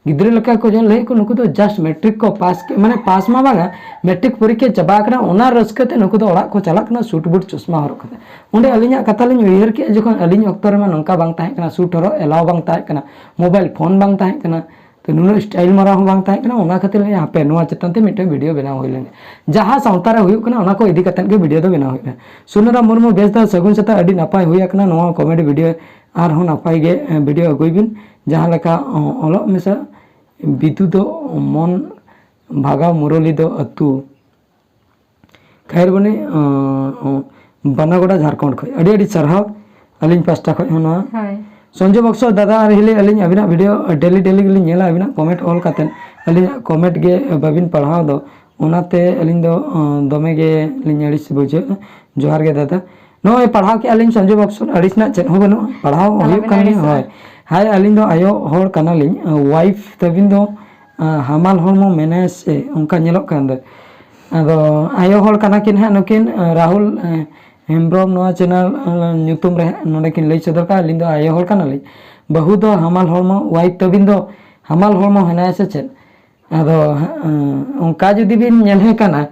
ᱜᱤᱫᱽᱨᱟᱹ ᱞᱮᱠᱟ ᱠᱚ ᱧᱮᱞ ᱞᱟᱹᱜᱤᱫ ᱠᱚ, ᱱᱩᱠᱩ ᱫᱚ just ᱢᱮᱴᱨᱤᱠ ᱠᱚ ᱯᱟᱥ ᱠᱮᱫ, ᱢᱟᱱᱮ ᱯᱟᱥ ᱢᱟ ᱵᱟᱝᱟ, ᱢᱮᱴᱨᱤᱠ ᱯᱚᱨᱤᱠᱠᱷᱟ ᱪᱟᱵᱟ ᱟᱠᱟᱱᱟ, ᱚᱱᱟ ᱨᱟᱹᱥᱠᱟᱹ ᱛᱮ ᱱᱩᱠᱩ ᱫᱚ ᱚᱲᱟᱜ ᱠᱚ ᱪᱟᱞᱟᱜ ᱠᱟᱱᱟ ᱥᱩᱴ ᱵᱩᱴ ᱪᱚᱥᱢᱟ ᱦᱚᱨᱚᱜ ᱠᱟᱛᱮ᱾ ᱚᱸᱰᱮ ᱟᱹᱞᱤᱧᱟᱜ ᱠᱟᱛᱷᱟ ᱞᱤᱧ ᱩᱭᱦᱟᱹᱨ ᱠᱮᱫᱼᱟ, ᱡᱚᱠᱷᱚᱱ ᱟᱹᱞᱤᱧ ᱚᱠᱛᱚ ᱨᱮᱢᱟ ᱱᱚᱝᱠᱟ ᱵᱟᱝ ᱛᱟᱦᱮᱸ ᱠᱟᱱᱟ, ᱥᱩᱴ ᱦᱚᱨᱚᱜ ᱮᱞᱟᱣ ᱵᱟᱝ ᱛᱟᱦᱮᱸ ᱠᱟᱱᱟ, ᱢᱳᱵᱟᱭᱤᱞ ᱯᱷᱳᱱ ᱵᱟᱝ ᱛᱟᱦᱮᱸ ᱠᱟᱱᱟ, ᱛᱚ ᱱᱩᱱᱟᱹᱜ style ᱢᱟᱨᱟᱣ ᱦᱚᱸ ᱵᱟᱝ ᱛᱟᱦᱮᱸ ᱠᱟᱱᱟ, ᱚᱱᱟ ᱠᱷᱟᱹᱛᱤᱨ ᱦᱟᱯᱮ ᱱᱚᱣᱟ ᱪᱮᱛᱟᱱ ᱛᱮ ᱢᱤᱫᱴᱮᱱ video ᱵᱮᱱᱟᱣ ᱦᱩᱭ ᱞᱮᱱᱜᱮ᱾ ᱡᱟᱦᱟᱸ ᱥᱟᱶᱛᱟ ᱨᱮ ᱦᱩᱭᱩᱜ ᱠᱟᱱᱟ ᱚᱱᱟ ᱠᱚ ᱤᱫᱤ ᱠᱟᱛᱮᱫ ᱜᱮ video ᱫᱚ ᱵᱮᱱᱟᱣ ᱦᱩᱭᱩᱜᱼᱟ᱾ ᱥᱩᱱᱟᱹᱨᱟᱢ ᱢᱩᱨᱢᱩ, ᱵᱮᱥ ᱫᱟ ᱥᱟᱹᱜᱩᱱ ᱥᱮᱛᱟᱜ, ᱟᱹᱰᱤ ᱱᱟᱯᱟᱭ ᱦᱩᱭ ᱟᱠᱟᱱᱟ ᱱᱚᱣᱟ comedy video, ᱟᱨᱦᱚᱸ ᱱᱟᱯᱟᱭ ᱜᱮ, ᱮ, video ᱟᱹᱜᱩᱭ ᱵᱤᱱ᱾ ᱡᱟᱦᱟᱸ ᱞᱮᱠᱟ, ᱚ, ᱚᱞᱚᱜ ᱢᱮᱥᱟ ᱵᱤᱫᱩ ᱫᱚ ᱢᱚᱱ ᱵᱷᱟᱜᱟᱣ, ᱢᱩᱨᱚᱞᱤ ᱫᱚ ᱟᱹᱛᱩ, ᱠᱷᱟᱭᱮᱨᱵᱚᱱᱤ, ᱚ, ᱚ, ᱵᱟᱱᱟᱜᱚᱰᱟ, ᱡᱷᱟᱲᱠᱷᱚᱸᱰ ᱠᱷᱚᱱ᱾ ᱟᱹᱰᱤ ᱟᱹᱰᱤ ᱥᱟᱨᱦᱟᱣ ᱟᱹᱞᱤᱧ ᱯᱟᱥᱴᱟ ᱠᱷᱚᱱ ᱦᱚᱸ ᱱᱚᱣᱟ᱾ ᱦᱳᱭ᱾ ᱥᱚᱧᱡᱚᱭ ᱵᱚᱠᱥᱚ ᱫᱟᱫᱟ ᱟᱨ ᱦᱤᱞᱤ, ᱟᱹᱞᱤᱧ ᱟᱹᱵᱤᱱᱟᱜ video daily daily ᱜᱮᱞᱤᱧ ᱧᱮᱞᱟ, ᱟᱹᱵᱤᱱᱟᱜ comment ᱚᱞ ᱠᱟᱛᱮᱫ ᱟᱹᱞᱤᱧᱟᱜ comment ᱜᱮ ᱵᱟᱹᱵᱤᱱ ᱯᱟᱲᱦᱟᱣ ᱫᱚ, ᱚᱱᱟᱛᱮ ᱟᱹᱞᱤᱧ ᱫᱚ, ᱚ, ᱫᱚᱢᱮ ᱜᱮ ᱞᱤᱧ ᱟᱹᱲᱤᱥ ᱵᱩᱡᱷᱟᱹᱣᱮᱫᱼᱟ᱾ ᱡᱚᱦᱟᱨ ᱜᱮ ᱫᱟᱫᱟ᱾ ᱱᱚᱜᱼᱚᱭ ᱯᱟᱲᱦᱟᱣ ᱠᱮᱜᱼᱟ ᱞᱤᱧ ᱥᱚᱧᱡᱚᱭ ᱵᱚᱠᱥᱚ, ᱟᱹᱲᱤᱥ ᱨᱮᱱᱟᱜ ᱪᱮᱫ ᱦᱚᱸ ᱵᱟᱹᱱᱩᱜᱼᱟ, ᱯᱟᱲᱦᱟᱣ ᱦᱩᱭᱩᱜ ᱟᱞᱚᱵᱤᱱ ᱠᱟᱱ ᱜᱮᱭᱟ᱾ ᱟᱹᱲᱤᱥᱚᱜᱼᱟ᱾ ᱦᱳᱭ, ᱦᱟᱭ, ᱟᱹᱞᱤᱧ ᱫᱚ ᱟᱭᱳ ᱦᱚᱲ ᱠᱟᱱᱟᱞᱤᱧ, wife ᱛᱟᱹᱵᱤᱱ ᱫᱚ, ᱟ, ᱦᱟᱢᱟᱞ ᱦᱚᱲᱢᱚ ᱢᱮᱱᱟᱭᱟ ᱥᱮ ᱚᱱᱠᱟ ᱧᱮᱞᱚᱜ ᱠᱟᱱ ᱫᱚ᱾ ᱟᱫᱚ ᱟᱭᱳ ᱦᱚᱲ ᱠᱟᱱᱟ ᱠᱤᱱ ᱦᱟᱸᱜ ᱱᱩᱠᱤᱱ, ᱟᱸ, ᱨᱟᱦᱩᱞ, ᱟᱸ, ᱦᱮᱢᱵᱨᱚᱢ ᱱᱚᱣᱟ channel, ᱟᱸ, ᱧᱩᱛᱩᱢ ᱨᱮ ᱦᱟᱸᱜ ᱱᱚᱰᱮ ᱠᱤᱱ ᱞᱟᱹᱭ ᱥᱚᱫᱚᱨ ᱠᱟᱜᱼᱟ, "ᱟᱹᱞᱤᱧ ᱫᱚ ᱟᱭᱳ ᱦᱚᱲ ᱠᱟᱱᱟᱞᱤᱧ, ᱵᱟᱹᱦᱩ ᱫᱚ ᱦᱟᱢᱟᱞ ᱦᱚᱲᱢᱚ, wife ᱛᱟᱹᱵᱤᱱ ᱫᱚ ᱦᱟᱢᱟᱞ ᱦᱚᱲᱢᱚ ᱦᱮᱱᱟᱭᱟ ᱥᱮ ᱪᱮᱫ?" ᱟᱫᱚ, ᱟᱸ, ᱚᱱᱠᱟ ᱡᱩᱫᱤ ᱵᱤᱱ ᱧᱮᱞᱮ ᱠᱟᱱᱟ,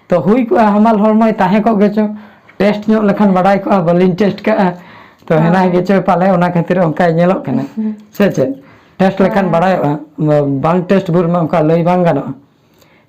ᱛᱚ ᱦᱩᱭ ᱠᱚᱜᱼᱟ ᱦᱟᱢᱟᱞ ᱦᱚᱲᱢᱚᱭ ᱛᱟᱦᱮᱸ ᱠᱚᱜ ᱜᱮᱪᱚ, test ᱧᱚᱜ ᱞᱮᱠᱷᱟᱱ ᱵᱟᱰᱟᱭ ᱠᱚᱜᱼᱟ, ᱵᱟᱹᱞᱤᱧ test ᱠᱟᱜᱼᱟ, ᱛᱚ ᱦᱮᱱᱟᱭ ᱦᱳᱭ᱾ ᱜᱮᱪᱚᱭ ᱯᱟᱞᱮ, ᱚᱱᱟ ᱠᱷᱟᱹᱛᱤᱨ ᱚᱱᱠᱟᱭ ᱧᱮᱞᱚᱜ ᱠᱟᱱᱟ, ᱦᱩᱸ᱾ ᱥᱮ ᱪᱮᱫ? Test ᱞᱮᱠᱷᱟᱱ ᱦᱳᱭ᱾ ᱵᱟᱰᱟᱭᱚᱜᱼᱟ, ᱵᱟᱝ test ᱵᱷᱳᱨ ᱢᱟ ᱚᱱᱠᱟ ᱞᱟᱹᱭ ᱵᱟᱝ ᱜᱟᱱᱚᱜᱼᱟ᱾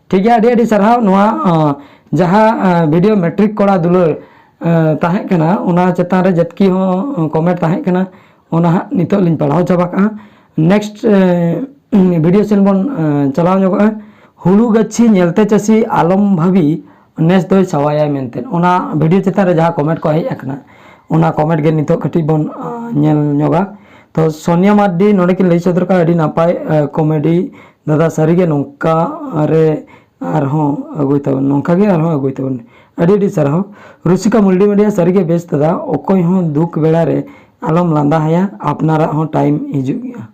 ᱴᱷᱤᱠ ᱜᱮᱭᱟ, ᱟᱹᱰᱤ ᱟᱹᱰᱤ ᱥᱟᱨᱦᱟᱣ᱾ ᱱᱚᱣᱟ, ᱟᱸ, ᱡᱟᱦᱟᱸ, ᱟᱸ, video matric ᱠᱚᱲᱟ ᱫᱩᱞᱟᱹᱲ, ᱟᱸ, ᱛᱟᱦᱮᱸ ᱠᱟᱱᱟ, ᱚᱱᱟ ᱪᱮᱛᱟᱱ ᱨᱮ ᱡᱮᱛᱠᱤ ᱦᱚᱸ, ᱟᱸ, comment ᱛᱟᱦᱮᱸ ᱠᱟᱱᱟ, ᱚᱱᱟ ᱦᱟᱸᱜ ᱱᱤᱛᱚᱜ ᱞᱤᱧ ᱯᱟᱲᱦᱟᱣ ᱪᱟᱵᱟ ᱠᱟᱜᱼᱟ᱾ Next, ᱟᱸ, video ᱥᱮᱱ ᱵᱚᱱ, ᱟᱸ, ᱪᱟᱞᱟᱣ ᱧᱚᱜᱚᱜᱼᱟ᱾ ᱦᱩᱲᱩ ᱜᱟᱹᱪᱷᱤ ᱧᱮᱞᱛᱮ ᱪᱟᱹᱥᱤ ᱟᱞᱚᱢ ᱵᱷᱟᱹᱵᱤ, ᱱᱮᱥ ᱫᱚᱭ ᱥᱟᱣᱟᱭᱟᱭ ᱢᱮᱱᱛᱮ᱾ ᱚᱱᱟ video ᱪᱮᱛᱟᱱ ᱨᱮ ᱡᱟᱦᱟᱸ comment ᱠᱚ ᱦᱮᱡ ᱟᱠᱟᱱᱟ, ᱚᱱᱟ comment ᱜᱮ ᱱᱤᱛᱚᱜ ᱠᱟᱹᱴᱤᱡ ᱵᱚᱱ, ᱟᱸ, ᱧᱮᱞ ᱧᱚᱜᱟ᱾ ᱛᱚ ᱥᱳᱱᱤᱭᱟ ᱢᱟᱨᱰᱤ ᱱᱚᱰᱮ ᱠᱤᱱ ᱞᱟᱹᱭ ᱥᱚᱫᱚᱨ ᱠᱟᱜᱼᱟ, "ᱟᱹᱰᱤ ᱱᱟᱯᱟᱭ, ᱟᱸ, comedy ᱫᱟᱫᱟ, ᱥᱟᱹᱨᱤᱜᱮ ᱱᱚᱝᱠᱟ ᱨᱮ ᱟᱨᱦᱚᱸ ᱟᱹᱜᱩᱭ ᱛᱟᱵᱚᱱ, ᱱᱚᱝᱠᱟ ᱜᱮ ᱟᱨᱦᱚᱸ ᱟᱹᱜᱩᱭ ᱛᱟᱵᱚᱱ᱾" ᱟᱹᱰᱤ ᱟᱹᱰᱤ ᱥᱟᱨᱦᱟᱣ᱾ ᱨᱩᱥᱤᱠᱟ multimedia, ᱥᱟᱹᱨᱤᱜᱮ ᱵᱮᱥ ᱫᱟᱫᱟ, ᱚᱠᱚᱭ ᱦᱚᱸ ᱫᱩᱠ ᱵᱮᱲᱟ ᱨᱮ ᱟᱞᱚᱢ ᱞᱟᱸᱫᱟ ᱦᱟᱭᱟ, ᱟᱯᱱᱟᱨᱟᱜ ᱦᱚᱸ time ᱦᱤᱡᱩᱜ ᱜᱮᱭᱟ᱾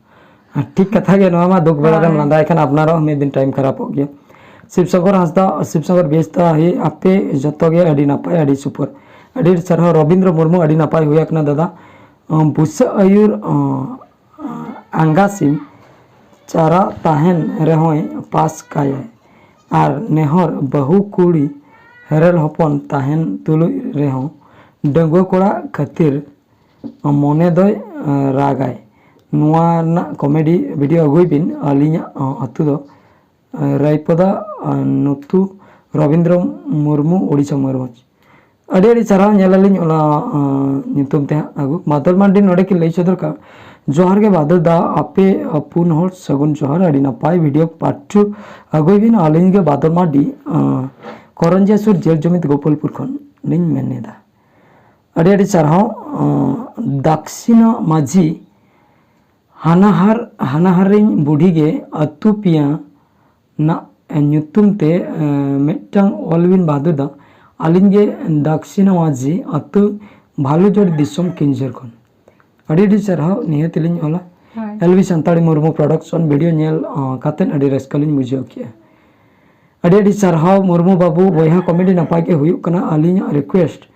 ᱟᱨ ᱴᱷᱤᱠ ᱠᱟᱛᱷᱟ ᱜᱮ, ᱱᱚᱣᱟ ᱢᱟ ᱫᱩᱠ ᱵᱮᱲᱟ ᱨᱮᱢ ᱦᱳᱭ᱾ ᱞᱟᱸᱫᱟᱭ ᱠᱷᱟᱱ ᱟᱯᱱᱟᱨᱟᱜ ᱦᱚᱸ ᱢᱤᱫ ᱫᱤᱱ time ᱠᱷᱟᱨᱟᱯᱚᱜ ᱜᱮᱭᱟ᱾ ᱥᱤᱵ ᱥᱚᱝᱠᱚᱨ ᱦᱟᱸᱥᱫᱟ, ᱥᱤᱵ ᱥᱚᱝᱠᱚᱨ ᱵᱮᱥ ᱫᱟ, ᱦᱮ ᱟᱯᱮ ᱡᱚᱛᱚ ᱜᱮ ᱟᱹᱰᱤ ᱱᱟᱯᱟᱭ, ᱟᱹᱰᱤ super᱾ ᱟᱹᱰᱤ ᱟᱹᱰᱤ ᱥᱟᱨᱦᱟᱣ᱾ ᱨᱚᱵᱤᱱᱫᱨᱚ ᱢᱩᱨᱢᱩ, ᱟᱹᱰᱤ ᱱᱟᱯᱟᱭ ᱦᱩᱭ ᱟᱠᱟᱱᱟ ᱫᱟᱫᱟ᱾ ᱟᱸ, ᱵᱩᱥᱟᱹᱜ ᱟᱹᱭᱩᱨ, ᱟᱸ, ᱟᱸᱜᱟᱥᱤᱢ ᱪᱟᱨᱟ ᱛᱟᱦᱮᱱ ᱨᱮᱦᱚᱸᱭ ᱯᱟᱥ ᱠᱟᱭᱟᱭ᱾ ᱟᱨ ᱱᱮᱦᱚᱨ ᱵᱟᱹᱦᱩ ᱠᱩᱲᱤ ᱦᱮᱨᱮᱞ ᱦᱚᱯᱚᱱ ᱛᱟᱦᱮᱱ ᱛᱩᱞᱩᱡ ᱨᱮᱦᱚᱸ ᱰᱟᱺᱜᱩᱣᱟᱹ ᱠᱚᱲᱟ ᱠᱷᱟᱹᱛᱤᱨ ᱢᱚᱱᱮ ᱫᱚᱭ, ᱟᱸ, ᱨᱟᱜᱟᱭ᱾ ᱱᱚᱣᱟ ᱨᱮᱱᱟᱜ comedy video ᱟᱹᱜᱩᱭ ᱵᱤᱱ᱾ ᱟᱹᱞᱤᱧᱟᱜ, ᱟᱸ, ᱟᱹᱛᱩ ᱫᱚ, ᱟᱸ, ᱨᱟᱭᱯᱚᱫᱟ, ᱟᱸ, ᱱᱩᱛᱩ ᱨᱚᱵᱤᱱᱫᱨᱚ ᱢᱩᱨᱢᱩ, ᱳᱰᱤᱥᱟ, ᱢᱚᱭᱩᱨᱵᱷᱚᱸᱡᱽ᱾ ᱟᱹᱰᱤ ᱟᱹᱰᱤ ᱥᱟᱨᱦᱟᱣ, ᱧᱮᱞ ᱟᱹᱞᱤᱧ ᱚᱱᱟ, ᱟᱸ, ᱧᱩᱛᱩᱢ ᱛᱮ ᱦᱟᱸᱜ ᱟᱹᱜᱩ᱾ ᱵᱟᱫᱚᱞ ᱢᱟᱨᱰᱤ ᱱᱚᱰᱮ ᱠᱤᱱ ᱞᱟᱹᱭ ᱥᱚᱫᱚᱨ ᱠᱟᱜᱼᱟ, "ᱡᱚᱦᱟᱨ ᱜᱮ ᱵᱟᱫᱚᱞ ᱫᱟ, ᱟᱯᱮ, ᱟᱸ, ᱯᱩᱱ ᱦᱚᱲ ᱥᱟᱹᱜᱩᱱ ᱡᱚᱦᱟᱨ, ᱟᱹᱰᱤ ᱱᱟᱯᱟᱭ video part two ᱟᱹᱜᱩᱭ ᱵᱤᱱ, ᱟᱹᱞᱤᱧ ᱜᱮ ᱵᱟᱫᱚᱞ ᱢᱟᱨᱰᱤ, ᱟᱸ, ᱠᱚᱨᱚᱧᱡᱤᱭᱟ ᱥᱩᱨ ᱡᱮᱞ ᱡᱚᱢᱤᱛ ᱜᱳᱯᱟᱞᱯᱩᱨ ᱠᱷᱚᱱ ᱞᱤᱧ ᱢᱮᱱ ᱮᱫᱟ᱾" ᱟᱹᱰᱤ ᱟᱹᱰᱤ ᱥᱟᱨᱦᱟᱣ᱾ ᱟᱸ, ᱫᱟᱠᱥᱤᱱᱟ ᱢᱟᱹᱡᱷᱤ ᱦᱟᱱᱟᱦᱟᱨ, ᱦᱟᱱᱟᱦᱟᱨᱤᱧ ᱵᱩᱰᱷᱤ ᱜᱮ ᱟᱹᱛᱩ ᱯᱮᱭᱟ ᱱᱟᱜ ᱧᱩᱛᱩᱢ ᱛᱮ, ᱮᱸ, ᱢᱤᱫᱴᱟᱝ ᱚᱞ ᱵᱤᱱ ᱵᱟᱫᱩᱫᱟ᱾ ᱟᱹᱞᱤᱧ ᱜᱮ ᱫᱟᱠᱥᱤᱱᱟ ᱢᱟᱹᱡᱷᱤ, ᱟᱹᱛᱩ ᱵᱷᱟᱞᱩᱡᱚᱲ, ᱫᱤᱥᱚᱢ ᱠᱤᱧᱡᱷᱤᱨ ᱠᱷᱚᱱ᱾ ᱟᱹᱰᱤ ᱟᱹᱰᱤ ᱥᱟᱨᱦᱟᱣ, ᱱᱤᱦᱟᱹᱛ ᱞᱤᱧ ᱚᱞᱟ᱾ ᱦᱳᱭ᱾ L V Santali Murmu production video ᱧᱮᱞ, ᱟᱸ, ᱠᱟᱛᱮᱫ ᱟᱹᱰᱤ ᱨᱟᱹᱥᱠᱟᱹ ᱞᱤᱧ ᱵᱩᱡᱷᱟᱹᱣ ᱠᱮᱜᱼᱟ᱾ ᱟᱹᱰᱤ ᱟᱹᱰᱤ ᱥᱟᱨᱦᱟᱣ ᱢᱩᱨᱢᱩ ᱵᱟᱹᱵᱩ, ᱵᱚᱭᱦᱟ ᱠᱚᱢᱮᱰᱤ ᱱᱟᱯᱟᱭ ᱜᱮ ᱦᱩᱭᱩᱜ ᱠᱟᱱᱟ᱾ ᱟᱹᱞᱤᱧᱟᱜ ᱨᱤᱠᱩᱭᱮᱥᱴ,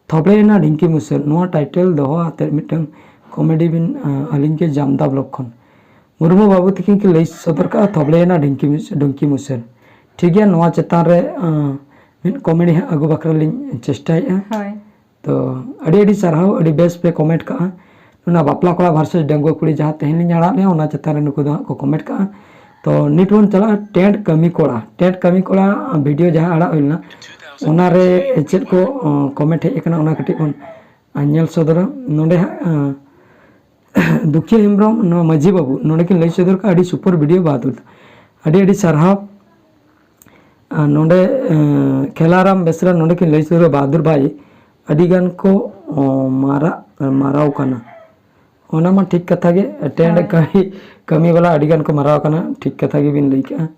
ᱛᱷᱚᱵᱲᱮᱭᱮᱱᱟ ᱰᱷᱤᱝᱠᱤ ᱢᱩᱥᱟᱹᱨ, ᱱᱚᱣᱟ ᱴᱟᱭᱴᱮᱞ ᱫᱚᱦᱚ ᱟᱛᱮᱫ ᱢᱤᱫᱴᱟᱝ ᱠᱚᱢᱮᱰᱤ ᱵᱤᱱ, ᱟᱹᱞᱤᱧ ᱜᱮ ᱡᱟᱢᱫᱟ ᱵᱞᱚᱠ ᱠᱷᱚᱱ᱾ ᱢᱩᱨᱢᱩ ᱵᱟᱹᱵᱩ ᱛᱤᱠᱤᱱ ᱠᱤᱱ ᱞᱟᱹᱭ ᱥᱚᱫᱚᱨ ᱠᱟᱜᱼᱟ ᱛᱷᱚᱵᱲᱮᱭᱮᱱᱟ ᱰᱷᱤᱝᱠᱤ ᱢᱩᱥ-, ᱰᱷᱤᱝᱠᱤ ᱢᱩᱥᱟᱹᱨ᱾ ᱴᱷᱤᱠ ᱜᱮᱭᱟ, ᱱᱚᱣᱟ ᱪᱮᱛᱟᱱ ᱨᱮ ᱢᱤᱫ ᱠᱚᱢᱮᱰᱤ ᱦᱟᱸᱜ ᱟᱹᱜᱩ ᱵᱟᱠᱷᱨᱟ ᱞᱤᱧ ᱪᱮᱥᱴᱟᱭᱮᱫᱼᱟ᱾ ᱛᱚ ᱟᱹᱰᱤ ᱟᱹᱰᱤ ᱥᱟᱨᱦᱟᱣ, ᱟᱹᱰᱤ ᱵᱮᱥ ᱯᱮ ᱠᱚᱢᱮᱱᱴ ᱠᱟᱜᱼᱟ᱾ ᱚᱱᱟ ᱵᱟᱯᱞᱟ ᱠᱚᱲᱟ ᱵᱷᱟᱨᱥᱮᱥ ᱰᱟᱺᱜᱩᱣᱟᱹ ᱠᱩᱲᱤ ᱡᱟᱦᱟᱸ ᱛᱮᱦᱮᱧ ᱞᱤᱧ ᱟᱲᱟᱜ ᱞᱮᱜᱼᱟ, ᱚᱱᱟ ᱪᱮᱛᱟᱱ ᱨᱮ ᱱᱩᱠᱩ ᱫᱚ ᱦᱟᱸᱜ ᱠᱚ ᱠᱚᱢᱮᱱᱴ ᱠᱟᱜᱼᱟ᱾ ᱛᱚ ᱱᱤᱛ ᱵᱚᱱ ᱪᱟᱞᱟᱜᱼᱟ ᱴᱮᱱᱴ ᱠᱟᱹᱢᱤ ᱠᱚᱲᱟ᱾ ᱴᱮᱱᱴ ᱠᱟᱹᱢᱤ ᱠᱚᱲᱟ ᱵᱷᱤᱰᱤᱭᱳ ᱡᱟᱦᱟᱸ ᱟᱲᱟᱜ ᱦᱩᱭ ᱞᱮᱱᱟ, ᱚᱱᱟᱨᱮ ᱪᱮᱫ ᱠᱚ ᱠᱚᱢᱮᱱᱴ ᱦᱮᱡ ᱟᱠᱟᱱᱟ, ᱚᱱᱟ ᱠᱟᱹᱴᱤᱡ ᱵᱚᱱ ᱧᱮᱞ ᱥᱚᱫᱚᱨᱟ᱾ ᱱᱚᱰᱮ ᱦᱟᱸᱜ ᱫᱩᱠᱷᱤᱭᱟᱹ ᱦᱮᱢᱵᱨᱚᱢ, ᱱᱚᱣᱟ ᱢᱟᱹᱡᱷᱤ ᱵᱟᱹᱵᱩ, ᱱᱚᱰᱮ ᱠᱤᱱ ᱞᱟᱹᱭ ᱥᱚᱫᱚᱨ ᱠᱟᱜᱼᱟ, ᱟᱹᱰᱤ ᱥᱩᱯᱟᱨ ᱵᱷᱤᱰᱤᱭᱳ ᱵᱟᱦᱟᱫᱩᱨ᱾ ᱟᱹᱰᱤ ᱟᱹᱰᱤ ᱥᱟᱨᱦᱟᱣ᱾ ᱟᱨ ᱱᱚᱰᱮ ᱠᱷᱮᱞᱟᱨᱟᱢ ᱵᱮᱥᱨᱟ ᱱᱚᱰᱮ ᱠᱤᱱ ᱞᱟᱹᱭ ᱥᱚᱫᱚᱨ ᱠᱟᱜᱼᱟ, ᱵᱟᱦᱟᱫᱩᱨ ᱵᱷᱟᱭ, ᱟᱹᱰᱤ ᱜᱟᱱ ᱠᱚ ᱢᱟᱨᱟᱜ ᱢᱟᱨᱟᱣ ᱠᱟᱱᱟ᱾ ᱚᱱᱟ ᱢᱟ ᱴᱷᱤᱠ ᱠᱟᱛᱷᱟ ᱜᱮ᱾ ᱴᱮᱱᱰ ᱠᱟᱹᱢᱤ ᱠᱟᱹᱢᱤ ᱵᱟᱞᱟ ᱟᱹᱰᱤ ᱜᱟᱱ ᱠᱚ ᱢᱟᱨᱟᱣ ᱠᱟᱱᱟ, ᱴᱷᱤᱠ ᱠᱟᱛᱷᱟ ᱜᱮᱵᱤᱱ ᱞᱟᱹᱭ ᱠᱟᱜᱼᱟ᱾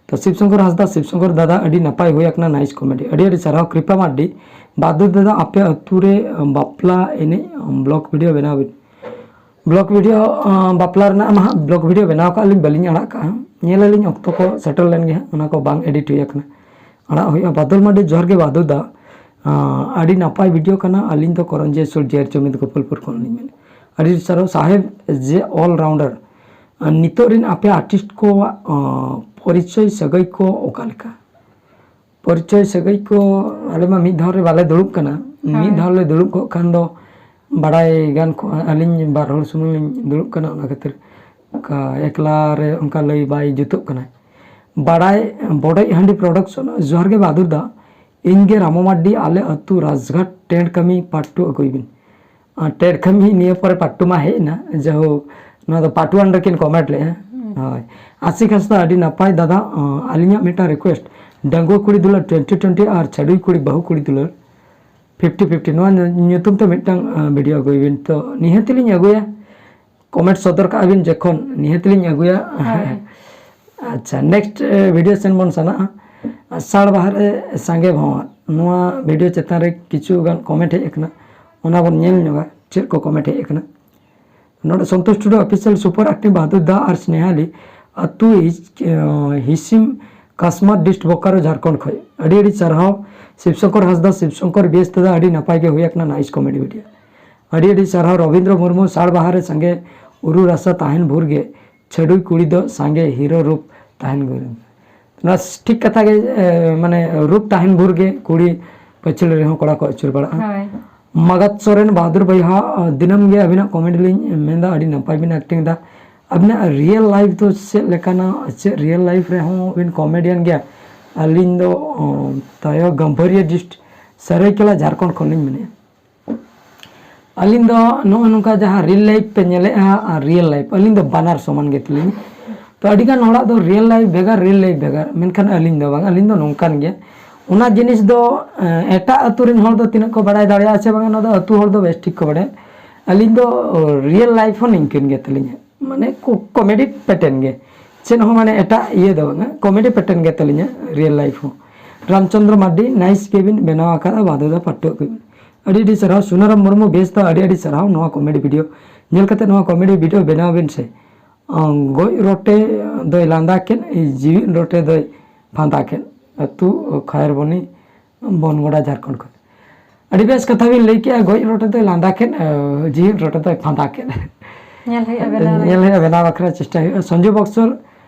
ᱛᱚ ᱥᱤᱵ ᱥᱚᱝᱠᱚᱨ ᱦᱟᱸᱥᱫᱟ, ᱥᱤᱵ ᱥᱚᱝᱠᱚᱨ ᱫᱟᱫᱟ, ᱟᱹᱰᱤ ᱱᱟᱯᱟᱭ ᱦᱩᱭ ᱟᱠᱟᱱᱟ, ᱱᱟᱭᱤᱥ ᱠᱚᱢᱮᱰᱤ᱾ ᱟᱹᱰᱤ ᱟᱹᱰᱤ ᱥᱟᱨᱦᱟᱣ ᱠᱨᱤᱯᱟ ᱢᱟᱨᱰᱤ᱾ ᱵᱟᱫᱩ ᱫᱟᱫᱟ, ᱟᱯᱮ ᱟᱹᱛᱩ ᱨᱮ ᱵᱟᱯᱞᱟ ᱮᱱᱮᱡ ᱵᱞᱚᱜ ᱵᱷᱤᱰᱤᱭᱳ ᱵᱮᱱᱟᱣ ᱵᱤᱱ᱾ ᱵᱞᱚᱜ ᱵᱷᱤᱰᱤᱭᱳ ᱵᱟᱯᱞᱟ ᱨᱮᱱᱟᱜ ᱢᱟ ᱦᱟᱸᱜ ᱵᱞᱚᱜ ᱵᱷᱤᱰᱤᱭᱳ ᱵᱮᱱᱟᱣ ᱠᱟᱜ ᱞᱤᱧ, ᱵᱟᱹᱞᱤᱧ ᱟᱲᱟᱜ ᱠᱟᱜᱼᱟ᱾ ᱧᱮᱞ ᱟᱹᱞᱤᱧ ᱚᱠᱛᱚ ᱠᱚ ᱥᱮᱴᱮᱨ ᱞᱮᱱ ᱜᱮ ᱦᱟᱸᱜ, ᱚᱱᱟ ᱠᱚ ᱵᱟᱝ ᱮᱰᱤᱴ ᱦᱩᱭ ᱟᱠᱟᱱᱟ᱾ ᱟᱲᱟᱜ ᱦᱩᱭᱩᱜᱼᱟ᱾ ᱵᱟᱫᱚᱞ ᱢᱟᱨᱰᱤ, ᱡᱚᱦᱟᱨ ᱜᱮ ᱵᱟᱫᱩ ᱫᱟ᱾ ᱟᱹᱰᱤ ᱱᱟᱯᱟᱭ ᱵᱷᱤᱰᱤᱭᱳ ᱠᱟᱱᱟ᱾ ᱟᱹᱞᱤᱧ ᱫᱚ ᱠᱚᱨᱚᱧᱡᱚᱭ ᱥᱩᱨ ᱡᱮᱨ ᱡᱚᱢᱤᱫ ᱜᱳᱯᱟᱞᱯᱩᱨ ᱠᱷᱚᱱ ᱞᱤᱧ ᱢᱮᱱᱮᱫᱼᱟ᱾ ᱟᱹᱰᱤ ᱥᱟᱨᱦᱟᱣ ᱥᱟᱦᱮᱵᱽ, ᱡᱮ ᱚᱞ ᱨᱟᱣᱩᱱᱰᱟᱨ᱾ ᱱᱤᱛᱚᱜ ᱨᱮᱱ ᱟᱯᱮ ᱟᱨᱴᱤᱥᱴ ᱠᱚᱣᱟᱜ ᱯᱚᱨᱤᱪᱚᱭ ᱥᱟᱹᱜᱟᱹᱭ ᱠᱚ ᱚᱠᱟ ᱞᱮᱠᱟ? ᱯᱚᱨᱤᱪᱚᱭ ᱥᱟᱹᱜᱟᱹᱭ ᱠᱚ, ᱟᱞᱮ ᱢᱟ ᱢᱤᱫ ᱫᱷᱟᱣ ᱨᱮ ᱵᱟᱞᱮ ᱫᱩᱲᱩᱵ ᱠᱟᱱᱟ᱾ ᱢᱤᱫ ᱫᱷᱟᱣ ᱞᱮ ᱫᱩᱲᱩᱵ ᱠᱚᱜ ᱠᱷᱟᱱ ᱫᱚ ᱵᱟᱲᱟᱭ ᱜᱟᱱ ᱠᱚᱜᱼᱟ᱾ ᱟᱹᱞᱤᱧ ᱵᱟᱨ ᱦᱚᱲ ᱥᱩᱢᱩᱝ ᱞᱤᱧ ᱫᱩᱲᱩᱵ ᱠᱟᱱᱟ, ᱚᱱᱟ ᱠᱷᱟᱹᱛᱤᱨ ᱚᱱᱠᱟ ᱮᱠᱞᱟ ᱨᱮ ᱚᱱᱠᱟ ᱞᱟᱹᱭ ᱵᱟᱭ ᱡᱩᱛᱩᱜ ᱠᱟᱱᱟ᱾ ᱵᱟᱲᱟᱭ ᱵᱚᱰᱚᱡ ᱦᱟᱺᱰᱤ ᱯᱨᱚᱰᱟᱠᱥᱚᱱ, ᱡᱚᱦᱟᱨ ᱜᱮ ᱵᱟᱫᱩᱨ ᱫᱟ᱾ ᱤᱧ ᱜᱮ ᱨᱟᱢᱚ ᱢᱟᱨᱰᱤ, ᱟᱞᱮ ᱟᱹᱛᱩ ᱨᱟᱡᱽᱜᱷᱟᱴ ᱴᱮᱱᱰ ᱠᱟᱹᱢᱤ ᱯᱟᱨᱴ ᱴᱩ ᱟᱹᱜᱩᱭ ᱵᱤᱱ᱾ ᱟᱨ ᱴᱮᱰ ᱠᱷᱟᱱ ᱢᱤᱫ ᱱᱤᱭᱟᱹ ᱯᱚᱨᱮ ᱯᱟᱨᱴ ᱴᱩ ᱢᱟ ᱦᱮᱡ ᱮᱱᱟ, ᱡᱟᱦᱳ, ᱱᱚᱣᱟ ᱫᱚ ᱯᱟᱨᱴ ᱳᱣᱟᱱ ᱨᱮᱠᱤᱱ ᱠᱚᱢᱮᱱᱴ ᱞᱮᱫᱼᱟ᱾ ᱦᱳᱭ, ᱟᱥᱤᱠ ᱦᱟᱸᱥᱫᱟ, ᱟᱹᱰᱤ ᱱᱟᱯᱟᱭ ᱫᱟᱫᱟ᱾ ᱟᱹᱞᱤᱧᱟᱜ ᱢᱤᱫᱴᱟᱝ ᱨᱤᱠᱩᱭᱮᱥᱴ, ᱰᱟᱺᱜᱩᱣᱟᱹ ᱠᱩᱲᱤ ᱫᱩᱞᱟᱹᱲ ᱴᱩᱭᱮᱱᱴᱤ ᱴᱩᱭᱮᱱᱴᱤ ᱟᱨ ᱪᱷᱟᱹᱰᱩᱭ ᱠᱩᱲᱤ ᱵᱟᱹᱦᱩ ᱠᱩᱲᱤ ᱫᱩᱞᱟᱹᱲ ᱯᱷᱤᱯᱴᱤ ᱯᱷᱤᱯᱴᱤ, ᱱᱚᱣᱟ ᱧᱩ-, ᱧᱩᱛᱩᱢ ᱛᱮ ᱢᱤᱫᱴᱟᱝ ᱵᱷᱤᱰᱤᱭᱳ ᱟᱹᱜᱩᱭ ᱵᱤᱱ᱾ ᱛᱚ ᱱᱤᱦᱟᱹᱛ ᱞᱤᱧ ᱟᱹᱜᱩᱭᱟ, ᱠᱚᱢᱮᱱᱴ ᱥᱚᱫᱚᱨ ᱠᱟᱜᱼᱟ ᱵᱤᱱ ᱡᱚᱠᱷᱚᱱ, ᱱᱤᱦᱟᱹᱛ ᱞᱤᱧ ᱟᱹᱜᱩᱭᱟ᱾ ᱟᱪᱪᱷᱟ, ᱱᱮᱠᱥᱴ ᱵᱷᱤᱰᱤᱭᱳ ᱥᱮᱱ ᱵᱚᱱ ᱥᱮᱱᱚᱜᱼᱟ᱾ ᱟᱥᱟᱲ ᱵᱟᱦᱟ ᱨᱮ ᱥᱟᱸᱜᱮ ᱵᱷᱟᱶᱟ, ᱱᱚᱣᱟ ᱵᱷᱤᱰᱤᱭᱳ ᱪᱮᱛᱟᱱ ᱨᱮ ᱠᱤᱪᱷᱩ ᱜᱟᱱ ᱠᱚᱢᱮᱱᱴ ᱦᱮᱡ ᱟᱠᱟᱱᱟ, ᱚᱱᱟ ᱵᱚᱱ ᱧᱮᱞ ᱧᱚᱜᱟ ᱪᱮᱫ ᱠᱚ ᱠᱚᱢᱮᱱᱴ ᱦᱮᱡ ᱟᱠᱟᱱᱟ᱾ ᱱᱚᱰᱮ ᱥᱚᱱᱛᱳᱥ ᱴᱩᱰᱩ ᱚᱯᱷᱤᱥᱤᱭᱟᱞ ᱥᱩᱯᱟᱨ ᱮᱠᱴᱤᱝ ᱵᱟᱦᱟᱫᱩᱨ ᱫᱟ ᱟᱨ ᱥᱱᱮᱦᱟᱞᱤ ᱟᱹᱛᱩ ᱦᱤᱥ-, ᱦᱤᱥᱤᱢ ᱠᱟᱥᱢᱟᱨ ᱰᱤᱥᱴ ᱵᱳᱠᱟᱨᱳ ᱡᱷᱟᱲᱠᱷᱚᱸᱰ ᱠᱷᱚᱱ᱾ ᱟᱹᱰᱤ ᱟᱹᱰᱤ ᱥᱟᱨᱦᱟᱣ ᱥᱤᱵ ᱥᱚᱝᱠᱚᱨ ᱦᱟᱸᱥᱫᱟ, ᱥᱤᱵ ᱥᱚᱝᱠᱚᱨ ᱵᱮᱥ ᱫᱟᱫᱟ, ᱟᱹᱰᱤ ᱱᱟᱯᱟᱭ ᱜᱮ ᱦᱩᱭ ᱟᱠᱟᱱᱟ, ᱱᱟᱭᱤᱥ ᱠᱚᱢᱮᱰᱤ ᱵᱷᱤᱰᱤᱭᱳ᱾ ᱟᱹᱰᱤ ᱟᱹᱰᱤ ᱥᱟᱨᱦᱟᱣ ᱨᱚᱵᱤᱱᱫᱨᱚ ᱢᱩᱨᱢᱩ, ᱥᱟᱲ ᱵᱟᱦᱟ ᱨᱮ ᱥᱟᱸᱜᱮ ᱩᱨᱩ ᱨᱟᱥᱟ ᱛᱟᱦᱮᱱ ᱵᱷᱳᱨ ᱜᱮ, ᱪᱷᱟᱹᱰᱩᱭ ᱠᱩᱲᱤ ᱫᱚ ᱥᱟᱸᱜᱮ ᱦᱤᱨᱳ ᱨᱩᱯ ᱛᱟᱦᱮᱱ ᱵᱷᱳᱨ᱾ ᱱᱚᱣᱟ ᱴᱷᱤᱠ ᱠᱟᱛᱷᱟ ᱜᱮ, ᱮ, ᱢᱟᱱᱮ ᱨᱩᱯ ᱛᱟᱦᱮᱱ ᱵᱷᱳᱨ ᱜᱮ ᱠᱩᱲᱤ ᱯᱟᱹᱪᱷᱞᱟᱹ ᱨᱮᱦᱚᱸ ᱠᱚᱲᱟ ᱠᱚ ᱟᱹᱪᱩᱨ ᱵᱟᱲᱟᱜᱼᱟ᱾ ᱦᱳᱭ᱾ ᱢᱟᱜᱟᱫ ᱥᱚᱨᱮᱱ, ᱵᱟᱦᱟᱫᱩᱨ ᱵᱚᱭᱦᱟ, ᱫᱤᱱᱟᱹᱢ ᱜᱮ ᱟᱹᱵᱤᱱᱟᱜ ᱠᱚᱢᱮᱰᱤ ᱞᱤᱧ ᱢᱮᱱᱫᱟ, ᱟᱹᱰᱤ ᱱᱟᱯᱟᱭ ᱵᱤᱱ ᱮᱠᱴᱤᱝ ᱮᱫᱟ᱾ ᱟᱹᱵᱤᱱᱟᱜ ᱨᱤᱭᱮᱞ ᱞᱟᱭᱤᱯᱷ ᱫᱚ ᱪᱮᱫ ᱞᱮᱠᱟᱱᱟ? ᱪᱮᱫ ᱨᱤᱭᱮᱞ ᱞᱟᱭᱤᱯᱷ ᱨᱮᱦᱚᱸ ᱟᱹᱵᱤᱱ ᱠᱚᱢᱮᱰᱤᱭᱟᱱ ᱜᱮᱭᱟ? ᱟᱹᱞᱤᱧ ᱫᱚ, ᱚ, ᱛᱟᱭᱚ ᱜᱟᱢᱵᱷᱟᱹᱨᱤᱭᱟᱹ ᱰᱤᱥᱴ, ᱥᱟᱹᱨᱟᱹᱭᱠᱮᱞᱟ, ᱡᱷᱟᱲᱠᱷᱚᱸᱰ ᱠᱷᱚᱱ ᱞᱤᱧ ᱢᱮᱱᱮᱫᱼᱟ᱾ ᱟᱹᱞᱤᱧ ᱫᱚ ᱱᱚᱜᱼᱚ ᱱᱚᱝᱠᱟ ᱡᱟᱦᱟᱸ ᱨᱤᱭᱮᱞ ᱞᱟᱭᱤᱯᱷ ᱯᱮ ᱧᱮᱞᱮᱫᱼᱟ ᱟᱨ ᱨᱤᱭᱮᱞ ᱞᱟᱭᱤᱯᱷ, ᱟᱹᱞᱤᱧ ᱫᱚ ᱵᱟᱱᱟᱨ ᱥᱚᱢᱟᱱ ᱜᱮ ᱛᱟᱹᱞᱤᱧ᱾ ᱛᱚ ᱟᱹᱰᱤᱜᱟᱱ ᱦᱚᱲᱟᱜ ᱫᱚ ᱨᱤᱭᱮᱞ ᱞᱟᱭᱤᱯᱷ ᱵᱷᱮᱜᱟᱨ, ᱨᱤᱭᱮᱞ ᱞᱟᱭᱤᱯᱷ ᱵᱷᱮᱜᱟᱨ, ᱢᱮᱱᱠᱷᱟᱱ ᱟᱹᱞᱤᱧ ᱫᱚ ᱵᱟᱝ, ᱟᱹᱞᱤᱧ ᱫᱚ ᱱᱚᱝᱠᱟᱱ ᱜᱮᱭᱟ᱾ ᱚᱱᱟ ᱡᱤᱱᱤᱥ ᱫᱚ, ᱮ, ᱮᱴᱟᱜ ᱟᱹᱛᱩ ᱨᱮᱱ ᱦᱚᱲ ᱫᱚ ᱛᱤᱱᱟᱹᱜ ᱠᱚ ᱵᱟᱲᱟᱭ ᱫᱟᱲᱮᱭᱟᱜᱼᱟ ᱥᱮ ᱵᱟᱝᱟ, ᱚᱱᱟ ᱫᱚ ᱟᱹᱛᱩ ᱦᱚᱲ ᱫᱚ ᱵᱮᱥ ᱴᱷᱤᱠ ᱠᱚ ᱵᱟᱲᱟᱭᱟ᱾ ᱟᱹᱞᱤᱧ ᱫᱚ, ᱚ, ᱨᱤᱭᱮᱞ ᱞᱟᱭᱤᱯᱷ ᱦᱚᱸ ᱱᱤᱝᱠᱟᱹᱱ ᱜᱮ ᱛᱟᱹᱞᱤᱧᱟ, ᱢᱟᱱᱮ ᱠᱚ-, ᱠᱚᱢᱮᱰᱤ ᱯᱮᱴᱮᱱ ᱜᱮ, ᱪᱮᱫ ᱦᱚᱸ ᱢᱟᱱᱮ ᱮᱴᱟᱜ ᱤᱭᱟᱹ ᱫᱚ ᱵᱟᱝᱟ, ᱠᱚᱢᱮᱰᱤ ᱯᱮᱴᱮᱱ ᱜᱮ ᱛᱟᱹᱞᱤᱧᱟ ᱨᱤᱭᱮᱞ ᱞᱟᱭᱤᱯᱷ ᱦᱚᱸ᱾ ᱨᱟᱢᱪᱚᱸᱫᱽᱨᱚ ᱢᱟᱨᱰᱤ, ᱱᱟᱭᱤᱥ ᱜᱮᱵᱤᱱ ᱵᱮᱱᱟᱣ ᱟᱠᱟᱫᱼᱟ ᱵᱟᱫᱩᱫᱟ ᱯᱟᱹᱴᱩᱣᱟᱹ ᱠᱚ᱾ ᱟᱹᱰᱤ ᱟᱹᱰᱤ ᱥᱟᱨᱦᱟᱣ᱾ ᱥᱩᱱᱟᱨᱟᱢ ᱢᱩᱨᱢᱩ, ᱵᱮᱥ ᱫᱚ ᱟᱹᱰᱤ ᱟᱹᱰᱤ ᱥᱟᱨᱦᱟᱣ ᱱᱚᱣᱟ ᱠᱚᱢᱮᱰᱤ ᱵᱷᱤᱰᱤᱭᱳ ᱧᱮᱞ ᱠᱟᱛᱮ, ᱱᱚᱣᱟ ᱠᱚᱢᱮᱰᱤ ᱵᱷᱤᱰᱤᱭᱳ ᱵᱮᱱᱟᱣ ᱵᱤᱱ ᱥᱮ᱾ ᱟᱸ, ᱜᱚᱡ ᱨᱚᱴᱮ ᱫᱚᱭ ᱞᱟᱸᱫᱟ ᱠᱮᱫ, ᱡᱤᱣᱤᱫ ᱨᱚᱴᱮ ᱫᱚᱭ ᱯᱷᱟᱸᱫᱟ ᱠᱮᱫ᱾ ᱟᱹᱛᱩ ᱠᱷᱟᱭᱮᱨᱵᱚᱱᱤ, ᱵᱚᱱᱜᱚᱲᱟ, ᱡᱷᱟᱲᱠᱷᱚᱸᱰ ᱠᱷᱚᱱ᱾ ᱟᱹᱰᱤ ᱵᱮᱥ ᱠᱟᱛᱷᱟ ᱵᱤᱱ ᱞᱟᱹᱭ ᱠᱮᱜᱼᱟ, ᱜᱚᱡ ᱨᱚᱴᱮ ᱫᱚᱭ ᱞᱟᱸᱫᱟ ᱠᱮᱫ, ᱟᱸ, ᱡᱤᱣᱤᱫ ᱨᱚᱴᱮ ᱫᱚᱭ ᱯᱷᱟᱸᱫᱟ ᱠᱮᱫ᱾ ᱧᱮᱞ ᱦᱩᱭᱩᱜᱼᱟ ᱵᱮᱱᱟᱣ ᱧᱮᱞ ᱦᱩᱭᱩᱜᱼᱟ, ᱵᱮᱱᱟᱣ ᱵᱟᱠᱷᱨᱟ ᱪᱮᱥᱴᱟ ᱦᱩᱭᱩᱜᱼᱟ᱾ ᱥᱚᱧᱡᱩ ᱵᱚᱠᱥᱚᱞ,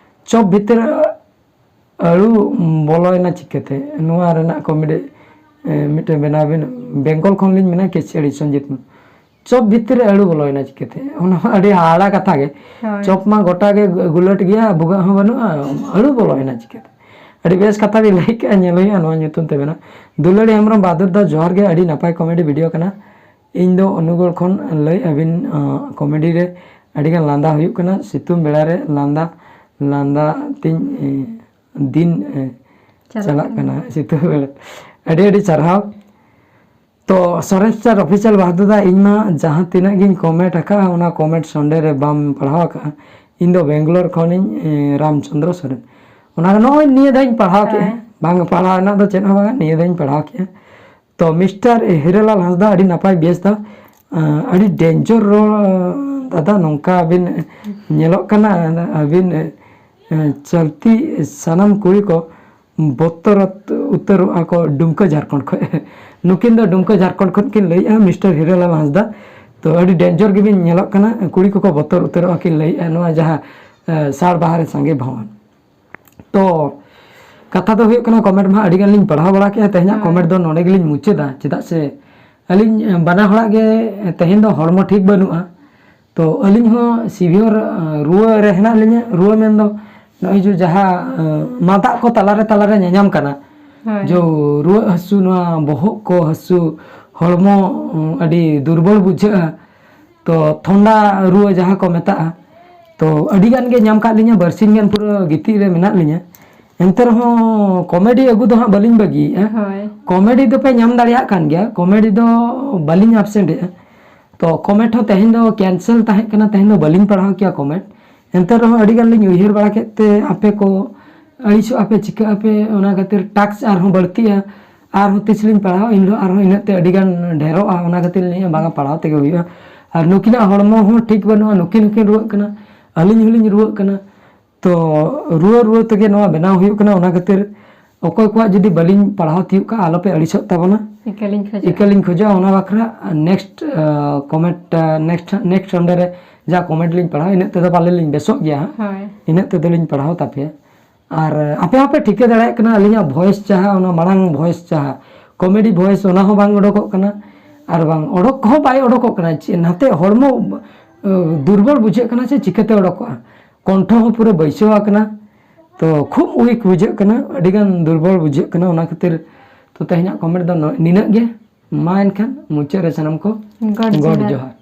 ᱪᱚᱯ ᱵᱷᱤᱛᱤᱨ ᱟᱹᱲᱩ ᱵᱚᱞᱚᱭᱮᱱᱟ ᱪᱤᱠᱟᱹᱛᱮ? ᱱᱚᱣᱟ ᱨᱮᱱᱟᱜ ᱠᱚᱢᱮᱰᱤ, ᱮ, ᱢᱤᱫᱴᱮᱱ ᱵᱮᱱᱟᱣ ᱵᱤᱱ᱾ ᱵᱮᱝᱜᱚᱞ ᱠᱷᱚᱱ ᱞᱤᱧ ᱢᱮᱱᱟ, ᱠᱮᱪᱟᱹᱲᱤ ᱥᱚᱧᱡᱤᱛ᱾ ᱪᱚᱯ ᱵᱷᱤᱛᱤᱨ ᱨᱮ ᱟᱹᱲᱩ ᱵᱚᱞᱚᱭᱮᱱᱟ ᱪᱤᱠᱟᱹᱛᱮ? ᱚᱱᱟ ᱢᱟ ᱟᱹᱰᱤ ᱦᱟᱦᱟᱲᱟ ᱠᱟᱛᱷᱟ ᱜᱮ᱾ ᱦᱳᱭ᱾ ᱪᱚᱯ ᱢᱟ ᱜᱚᱴᱟ ᱜᱮ ᱜᱩᱞᱟᱹᱴ ᱜᱮᱭᱟ, ᱵᱷᱩᱜᱟᱹᱜ ᱦᱚᱸ ᱵᱟᱹᱱᱩᱜᱼᱟ, ᱟᱹᱲᱩ ᱵᱚᱞᱚᱭᱮᱱᱟ ᱪᱤᱠᱟᱹᱛᱮ? ᱟᱹᱰᱤ ᱵᱮᱥ ᱠᱟᱛᱷᱟ ᱵᱤᱱ ᱞᱟᱹᱭ ᱠᱮᱜᱼᱟ, ᱧᱮᱞ ᱦᱩᱭᱩᱜᱼᱟ ᱱᱚᱣᱟ ᱧᱩᱛᱩᱢ ᱛᱮ ᱢᱮᱱᱟᱜ᱾ ᱫᱩᱞᱟᱹᱲᱤ ᱦᱮᱢᱵᱨᱚᱢ, ᱵᱟᱫᱩᱨ ᱫᱟ, ᱡᱚᱦᱟᱨ ᱜᱮ, ᱟᱹᱰᱤ ᱱᱟᱯᱟᱭ ᱠᱚᱢᱮᱰᱤ ᱵᱷᱤᱰᱤᱭᱳ ᱠᱟᱱᱟ᱾ ᱤᱧ ᱫᱚ ᱚᱱᱩᱜᱚᱲ ᱠᱷᱚᱱ ᱞᱟᱹᱭ ᱟᱹᱵᱤᱱ, ᱟᱸ, ᱠᱚᱢᱮᱰᱤ ᱨᱮ ᱟᱹᱰᱤᱜᱟᱱ ᱞᱟᱸᱫᱟ ᱦᱩᱭᱩᱜ ᱠᱟᱱᱟ᱾ ᱥᱤᱛᱩᱝ ᱵᱮᱲᱟ ᱨᱮ ᱞᱟᱸᱫᱟ, ᱞᱟᱸᱫᱟ ᱛᱤᱧ, ᱮ, ᱫᱤᱱ, ᱮ, ᱪᱟᱞᱟᱜ ᱪᱟᱞᱟᱜ ᱠᱟᱱᱟ᱾ ᱠᱟᱱᱟ ᱥᱤᱛᱩᱝ ᱵᱮᱲᱟ᱾ ᱟᱹᱰᱤ ᱟᱹᱰᱤ ᱥᱟᱨᱦᱟᱣ᱾ ᱛᱚ ᱥᱚᱨᱮᱥ ᱥᱴᱟᱨ ᱚᱯᱷᱤᱥᱤᱭᱟᱞ ᱵᱟᱦᱫᱩ ᱫᱟ, ᱤᱧ ᱢᱟ ᱡᱟᱦᱟᱸ ᱛᱤᱱᱟᱹᱜ ᱜᱤᱧ ᱠᱚᱢᱮᱱᱴ ᱟᱠᱟᱫᱼᱟ, ᱚᱱᱟ ᱠᱚᱢᱮᱱᱴ ᱥᱚᱸᱰᱮ ᱨᱮ ᱵᱟᱢ ᱯᱟᱲᱦᱟᱣ ᱟᱠᱟᱫᱼᱟ᱾ ᱤᱧ ᱫᱚ ᱵᱮᱝᱜᱟᱞᱳᱨ ᱠᱷᱚᱱᱤᱧ, ᱮ, ᱨᱟᱢᱪᱚᱸᱫᱽᱨᱚ ᱥᱚᱨᱮᱱ᱾ ᱚᱱᱟ ᱱᱚᱜᱼᱚᱭ ᱱᱤᱭᱟᱹ ᱫᱷᱟᱣ ᱤᱧ ᱯᱟᱲᱦᱟᱣ ᱠᱮᱫᱼᱟ᱾ ᱦᱳᱭ᱾ ᱵᱟᱝ ᱯᱟᱲᱦᱟᱣ ᱨᱮᱱᱟᱜ ᱫᱚ ᱪᱮᱫ ᱦᱚᱸ ᱵᱟᱝᱟ, ᱱᱤᱭᱟᱹ ᱫᱷᱟᱣ ᱤᱧ ᱯᱟᱲᱦᱟᱣ ᱠᱮᱫᱼᱟ᱾ ᱛᱚ ᱢᱤᱥᱴᱟᱨ ᱦᱤᱨᱟᱹᱞᱟᱞ ᱦᱟᱸᱥᱫᱟ, ᱟᱹᱰᱤ ᱱᱟᱯᱟᱭ ᱵᱮᱥ ᱫᱟ, ᱟᱸ, ᱟᱹᱰᱤ ᱰᱮᱧᱡᱟᱨ ᱨᱚᱲ, ᱫᱟᱫᱟ, ᱱᱚᱝᱠᱟ ᱟᱹᱵᱤᱱ ᱧᱮᱞᱚᱜ ᱠᱟᱱᱟ, ᱟᱹᱵᱤᱱ ᱪᱚᱞᱛᱤ ᱥᱟᱱᱟᱢ ᱠᱩᱲᱤ ᱠᱚ ᱵᱚᱛᱚᱨ ᱩᱛᱟᱹᱨᱚᱜᱼᱟ ᱠᱚ ᱰᱩᱢᱠᱟᱹ ᱡᱷᱟᱲᱠᱷᱚᱸᱰ ᱠᱷᱚᱱ᱾ ᱱᱩᱠᱤᱱ ᱫᱚ ᱰᱩᱢᱠᱟᱹ ᱡᱷᱟᱲᱠᱷᱚᱸᱰ ᱠᱷᱚᱱ ᱠᱤᱱ ᱞᱟᱹᱭᱮᱜᱼᱟ, ᱢᱤᱥᱴᱟᱨ ᱦᱤᱨᱟᱹᱞᱟᱞ ᱦᱟᱸᱥᱫᱟ᱾ ᱛᱚ ᱟᱹᱰᱤ ᱰᱮᱧᱡᱟᱨ ᱜᱮᱵᱤᱱ ᱧᱮᱞᱚᱜ ᱠᱟᱱᱟ, ᱠᱩᱲᱤ ᱠᱚᱠᱚ ᱵᱚᱛᱚᱨ ᱩᱛᱟᱹᱨᱚᱜᱼᱟ ᱠᱤᱱ ᱞᱟᱹᱭᱮᱜᱼᱟ ᱱᱚᱣᱟ ᱡᱟᱦᱟᱸ ᱥᱟᱲ ᱵᱟᱦᱟ ᱨᱮ ᱥᱟᱸᱜᱮ ᱵᱷᱟᱣᱟᱱ᱾ ᱛᱚ ᱠᱟᱛᱷᱟ ᱫᱚ ᱦᱩᱭᱩᱜ ᱠᱟᱱᱟ, ᱠᱚᱢᱮᱱᱴ ᱢᱟ ᱟᱹᱰᱤ ᱜᱟᱱ ᱞᱤᱧ ᱯᱟᱲᱦᱟᱣ ᱵᱟᱲᱟ ᱠᱮᱜᱼᱟ, ᱛᱮᱦᱮᱧᱟᱜ ᱠᱚᱢᱮᱱᱴ ᱫᱚ ᱱᱚᱰᱮ ᱜᱮᱞᱤᱧ ᱢᱩᱪᱟᱹᱫᱟ᱾ ᱪᱮᱫᱟᱜ ᱥᱮ ᱟᱹᱞᱤᱧ ᱵᱟᱱᱟ ᱦᱚᱲᱟᱜ ᱜᱮ ᱛᱮᱦᱮᱧ ᱫᱚ ᱦᱚᱲᱢᱚ ᱴᱷᱤᱠ ᱵᱟᱹᱱᱩᱜᱼᱟ᱾ ᱛᱚ ᱟᱹᱞᱤᱧ ᱦᱚᱸ ᱥᱤᱵᱷᱤᱭᱚᱨ ᱨᱩᱣᱟᱹ ᱨᱮ ᱦᱮᱱᱟᱜ ᱞᱤᱧᱟᱹ᱾ ᱨᱩᱣᱟᱹ ᱢᱮᱱᱫᱚ ᱱᱚᱜᱼᱚᱭ ᱡᱮ ᱡᱟᱦᱟᱸ ᱢᱟᱫᱟᱜ ᱠᱚ ᱛᱟᱞᱟᱨᱮ ᱛᱟᱞᱟᱨᱮ ᱧᱟᱧᱟᱢ ᱠᱟᱱᱟ, ᱡᱚ ᱨᱩᱣᱟᱹ ᱦᱟᱹᱥᱩ, ᱱᱚᱣᱟ ᱵᱚᱦᱚᱜ ᱠᱚ ᱦᱟᱹᱥᱩ, ᱦᱚᱲᱢᱚ ᱟᱹᱰᱤ ᱫᱩᱨᱵᱚᱞ ᱵᱩᱡᱷᱟᱹᱜᱼᱟ᱾ ᱛᱚ ᱛᱷᱚᱱᱰᱟ ᱨᱩᱣᱟᱹ ᱡᱟᱦᱟᱸ ᱠᱚ ᱢᱮᱛᱟᱜᱼᱟ, ᱛᱚ ᱟᱹᱰᱤ ᱜᱟᱱ ᱜᱮ ᱧᱟᱢ ᱠᱟᱜ ᱞᱤᱧᱟᱹ, ᱵᱟᱨᱥᱤᱧ ᱜᱟᱱ ᱯᱩᱨᱟᱹ ᱜᱤᱛᱤᱡ ᱨᱮ ᱢᱮᱱᱟᱜ ᱞᱤᱧᱟᱹ᱾ ᱮᱱᱛᱮ ᱨᱮᱦᱚᱸ ᱠᱚᱢᱮᱰᱤ ᱟᱹᱜᱩ ᱫᱚ ᱦᱟᱸᱜ ᱵᱟᱹᱞᱤᱧ ᱵᱟᱹᱜᱤᱭᱮᱜᱼᱟ᱾ ᱠᱚᱢᱮᱰᱤ ᱫᱚᱯᱮ ᱧᱟᱢ ᱫᱟᱲᱮᱭᱟᱜ ᱠᱟᱱ ᱜᱮᱭᱟ, ᱠᱚᱢᱮᱰᱤ ᱫᱚ ᱵᱟᱹᱞᱤᱧ ᱟᱵᱥᱮᱱᱴ ᱮᱜᱼᱟ᱾ ᱛᱚ ᱠᱚᱢᱮᱱᱴ ᱦᱚᱸ ᱛᱮᱦᱮᱧ ᱫᱚ ᱠᱮᱱᱥᱮᱞ ᱛᱟᱦᱮᱸ ᱠᱟᱱᱟ, ᱛᱮᱦᱮᱧ ᱫᱚ ᱵᱟᱹᱞᱤᱧ ᱯᱟᱲᱦᱟᱣ ᱠᱮᱭᱟ ᱠᱚᱢᱮᱱᱴ᱾ ᱮᱱᱛᱮ ᱨᱮᱦᱚᱸ ᱟᱹᱰᱤ ᱜᱟᱱ ᱞᱤᱧ ᱩᱭᱦᱟᱹᱨ ᱵᱟᱲᱟ ᱠᱮᱫ ᱛᱮ ᱟᱯᱮ ᱠᱚ ᱟᱹᱲᱤᱥᱚᱜ ᱟᱯᱮ, ᱪᱤᱠᱟᱹᱜ ᱟᱯᱮ, ᱚᱱᱟ ᱠᱷᱟᱹᱛᱤᱨ ᱴᱟᱠᱥ ᱟᱨᱦᱚᱸ ᱵᱟᱹᱲᱛᱤᱜᱼᱟ᱾ ᱟᱨᱦᱚᱸ ᱛᱤᱥ ᱞᱤᱧ ᱯᱟᱲᱦᱟᱣᱟ, ᱤᱱ ᱦᱤᱞᱳᱜ ᱟᱨᱦᱚᱸ ᱤᱱᱟᱹᱜ ᱛᱮ ᱟᱹᱰᱤ ᱜᱟᱱ ᱰᱷᱮᱨᱚᱜᱼᱟ᱾ ᱚᱱᱟ ᱠᱷᱟᱹᱛᱤᱨ ᱞᱤᱧ ᱵᱟᱝᱟ, ᱯᱟᱲᱦᱟᱣ ᱛᱮᱜᱮ ᱦᱩᱭᱩᱜᱼᱟ᱾ ᱟᱨ ᱱᱩᱠᱤᱱᱟᱜ ᱦᱚᱲᱢᱚ ᱦᱚᱸ ᱴᱷᱤᱠ ᱵᱟᱹᱱᱩᱜᱼᱟ, ᱱᱩᱠᱤᱱ ᱦᱚᱸᱠᱤᱱ ᱨᱩᱣᱟᱹᱜ ᱠᱟᱱᱟ, ᱟᱹᱞᱤᱧ ᱦᱚᱸᱞᱤᱧ ᱨᱩᱣᱟᱹᱜ ᱠᱟᱱᱟ᱾ ᱛᱚ ᱨᱩᱣᱟᱹ ᱨᱩᱣᱟᱹ ᱛᱮᱜᱮ ᱱᱚᱣᱟ ᱵᱮᱱᱟᱣ ᱦᱩᱭᱩᱜ ᱠᱟᱱᱟ᱾ ᱚᱱᱟ ᱠᱷᱟᱹᱛᱤᱨ ᱚᱠᱚᱭ ᱠᱚᱣᱟᱜ ᱡᱩᱫᱤ ᱵᱟᱹᱞᱤᱧ ᱯᱟᱲᱦᱟᱣ ᱛᱤᱭᱳᱜ ᱠᱟᱜᱼᱟ, ᱟᱞᱚᱯᱮ ᱟᱹᱲᱤᱥᱚᱜ ᱛᱟᱵᱚᱱᱟ᱾ ᱤᱠᱟᱹᱞᱤᱧ ᱠᱷᱚᱡᱚᱜᱼᱟ᱾ ᱤᱠᱟᱹᱞᱤᱧ ᱠᱷᱚᱡᱚᱜᱼᱟ᱾ ᱚᱱᱟ ᱵᱟᱠᱷᱨᱟ next comment, next next Sunday ᱨᱮ ᱡᱟ ᱠᱚᱢᱮᱱᱴ ᱞᱤᱧ ᱯᱟᱲᱦᱟᱣᱟ, ᱤᱱᱟᱹᱜ ᱛᱮᱫᱚ ᱯᱟᱞᱮ ᱞᱤᱧ ᱵᱮᱥᱚᱜ ᱜᱮᱭᱟ ᱦᱟᱸᱜ᱾ ᱦᱳᱭ᱾ ᱤᱱᱟᱹᱜ ᱛᱮᱫᱚ ᱞᱤᱧ ᱯᱟᱲᱦᱟᱣ ᱛᱟᱯᱮᱭᱟ᱾ ᱟᱨ ᱟᱯᱮ ᱦᱚᱸᱯᱮ ᱴᱷᱤᱠᱟᱹ ᱫᱟᱲᱮᱭᱟᱜ ᱠᱟᱱᱟ, ᱟᱹᱞᱤᱧᱟᱜ ᱵᱷᱚᱭᱮᱥ ᱡᱟᱦᱟᱸ, ᱚᱱᱟ ᱢᱟᱲᱟᱝ ᱵᱷᱚᱭᱮᱥ ᱡᱟᱦᱟᱸ, ᱠᱚᱢᱮᱰᱤ ᱵᱷᱚᱭᱮᱥ, ᱚᱱᱟ ᱦᱚᱸ ᱵᱟᱝ ᱚᱰᱚᱠᱚᱜ ᱠᱟᱱᱟ᱾ ᱟᱨ ᱵᱟᱝ ᱚᱰᱚᱠ ᱠᱚᱦᱚᱸ ᱵᱟᱭ ᱚᱰᱚᱠᱚᱜ ᱠᱟᱱᱟ᱾ ᱪᱮᱫ ᱱᱟᱛᱮ ᱦᱚᱲᱢᱚ ᱫᱩᱨᱵᱚᱞ ᱵᱩᱡᱷᱟᱹᱜ ᱠᱟᱱᱟ, ᱥᱮ ᱪᱤᱠᱟᱹᱛᱮ ᱚᱰᱚᱠᱚᱜᱼᱟ? ᱠᱚᱱᱴᱷᱚ ᱦᱚᱸ ᱯᱩᱨᱟᱹ ᱵᱟᱹᱭᱥᱟᱹᱣ ᱟᱠᱟᱱᱟ᱾ ᱛᱚ ᱠᱷᱩᱵ ᱩᱭᱤᱠ ᱵᱩᱡᱷᱟᱹᱜ ᱠᱟᱱᱟ, ᱟᱹᱰᱤ ᱜᱟᱱ ᱫᱩᱨᱵᱚᱞ ᱵᱩᱡᱷᱟᱹᱜ ᱠᱟᱱᱟ᱾ ᱚᱱᱟ ᱠᱷᱟᱹᱛᱤᱨ ᱛᱚ ᱛᱮᱦᱮᱧᱟᱜ ᱠᱚᱢᱮᱱᱴ ᱫᱚ ᱱᱚ-, ᱱᱤᱱᱟᱹᱜ ᱜᱮ᱾ ᱢᱟ ᱮᱱᱠᱷᱟᱱ ᱢᱩᱪᱟᱹᱫ ᱨᱮ ᱥᱟᱱᱟᱢ ᱠᱚ ᱜᱚᱰ ᱜᱚᱰ ᱡᱚᱦᱟᱨ᱾ ᱡᱚᱦᱟᱨ᱾